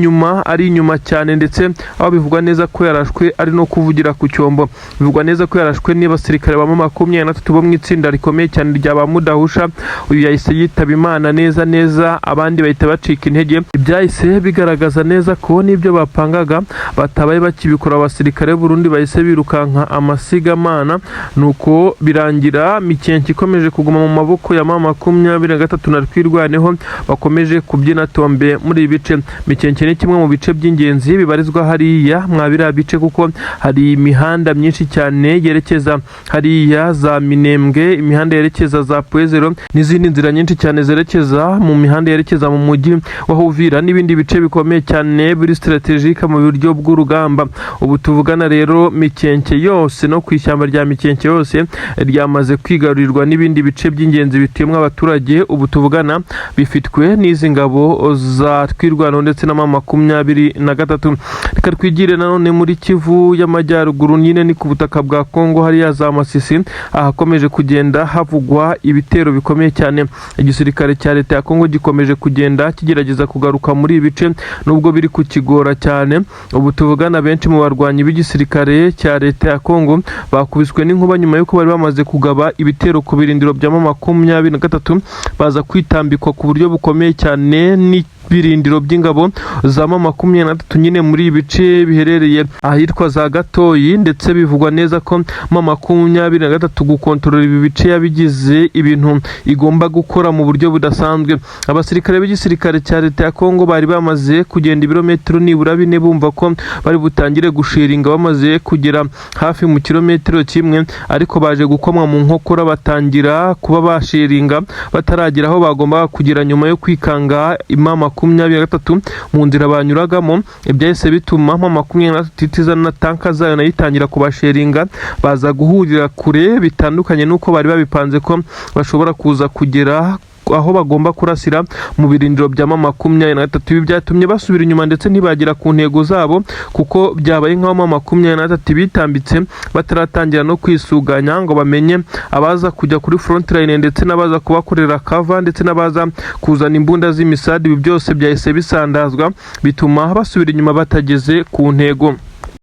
A: inyuma cyane, ndetse aho bivugwa neza ko yarashwe ari no kuvugira ku cyombo. Bivugwa neza ko yarashwe n'abasirikare ba M23 bo mu itsinda rikomeye cyane rya ba Mudahusha. Uyu yahise yitaba Imana neza neza, abandi bahita bacika intege. Ibyahise bigaragaza neza ko n'ibyo bapangaga batabaye bakibikora. Abasirikare b'u Burundi bahise birukanka amasigamana, nuko birangira Mikenke ikomeje kuguma mu maboko ya M23 na Twirwaneho, bakomeje kubyina tombe muri ibi bice. Mikenke ni kimwe mu bice by'ingenzi bibarizwa hariya mwa biriya bice, kuko hari imihanda myinshi cyane yerekeza hariya za Minembwe, imihanda yerekeza za Pwezero n'izindi nzira nyinshi cyane zerekeza mu mihanda yerekeza mu mujyi wa Uvira n'ibindi bice bikomeye cyane biri stratégique mu buryo bw'urugamba. Ubu tuvugana rero Mikenke yose no ku ishyamba rya Mikenke yose ryamaze kwigarurirwa n'ibindi bice by'ingenzi bituyemo abaturage, ubu tuvugana bifitwe n'izi ngabo za Twirwaneho ndetse na M23. Reka twigire nanone muri Kivu y'Amajyaruguru, nyine ni ku butaka bwa Kongo hariya za Masisi, ahakomeje kugenda havugwa ibitero bikomeye cyane. Igisirikare cya leta ya Kongo gikomeje kugenda kigerageza kugaruka muri ibi bice nubwo biri kukigora cyane. Ubu tuvugana, benshi mu barwanyi b'igisirikare cya leta ya Kongo bakubiswe n'inkuba nyuma y'uko bari bamaze kugaba ibitero ku birindiro bya M23, baza kwitambikwa ku buryo bukomeye cyane n'ibirindiro by'ingabo za M23 nyine muri ibi bice biherereye ahitwa za Gatoyi. Ndetse bivugwa neza ko M23 gukontorora ibi bice yabigize ibintu igomba gukora mu buryo budasanzwe. Abasirikare b'igisirikare cya leta ya Kongo bari bamaze kugenda ibirometero nibura 4, bumva ko bari butangire gushiringa bamaze kugera hafi mu kilometero 1, ariko baje gukomwa mu nkokora, batangira kuba bashiringa bataragera aho bagombaga kugera, nyuma yo kwikanga M23 mu nzira banyuragamo. Ibyahise bituma M23 itiza na tanka zayo, nayo itangira kubasheringa, baza guhurira kure bitandukanye n'uko bari babipanze ko bashobora kuza kugera aho bagomba kurasira mu birindiro bya M23. Ibi byatumye basubira inyuma ndetse ntibagera ku ntego zabo, kuko byabaye nk'aho M23 bitambitse bataratangira no kwisuganya ngo bamenye abaza kujya kuri front line, ndetse n'abaza kubakorera cover, ndetse n'abaza kuzana imbunda z'imisadi. Ibi byose byahise bisandazwa, bituma basubira inyuma batageze ku ntego.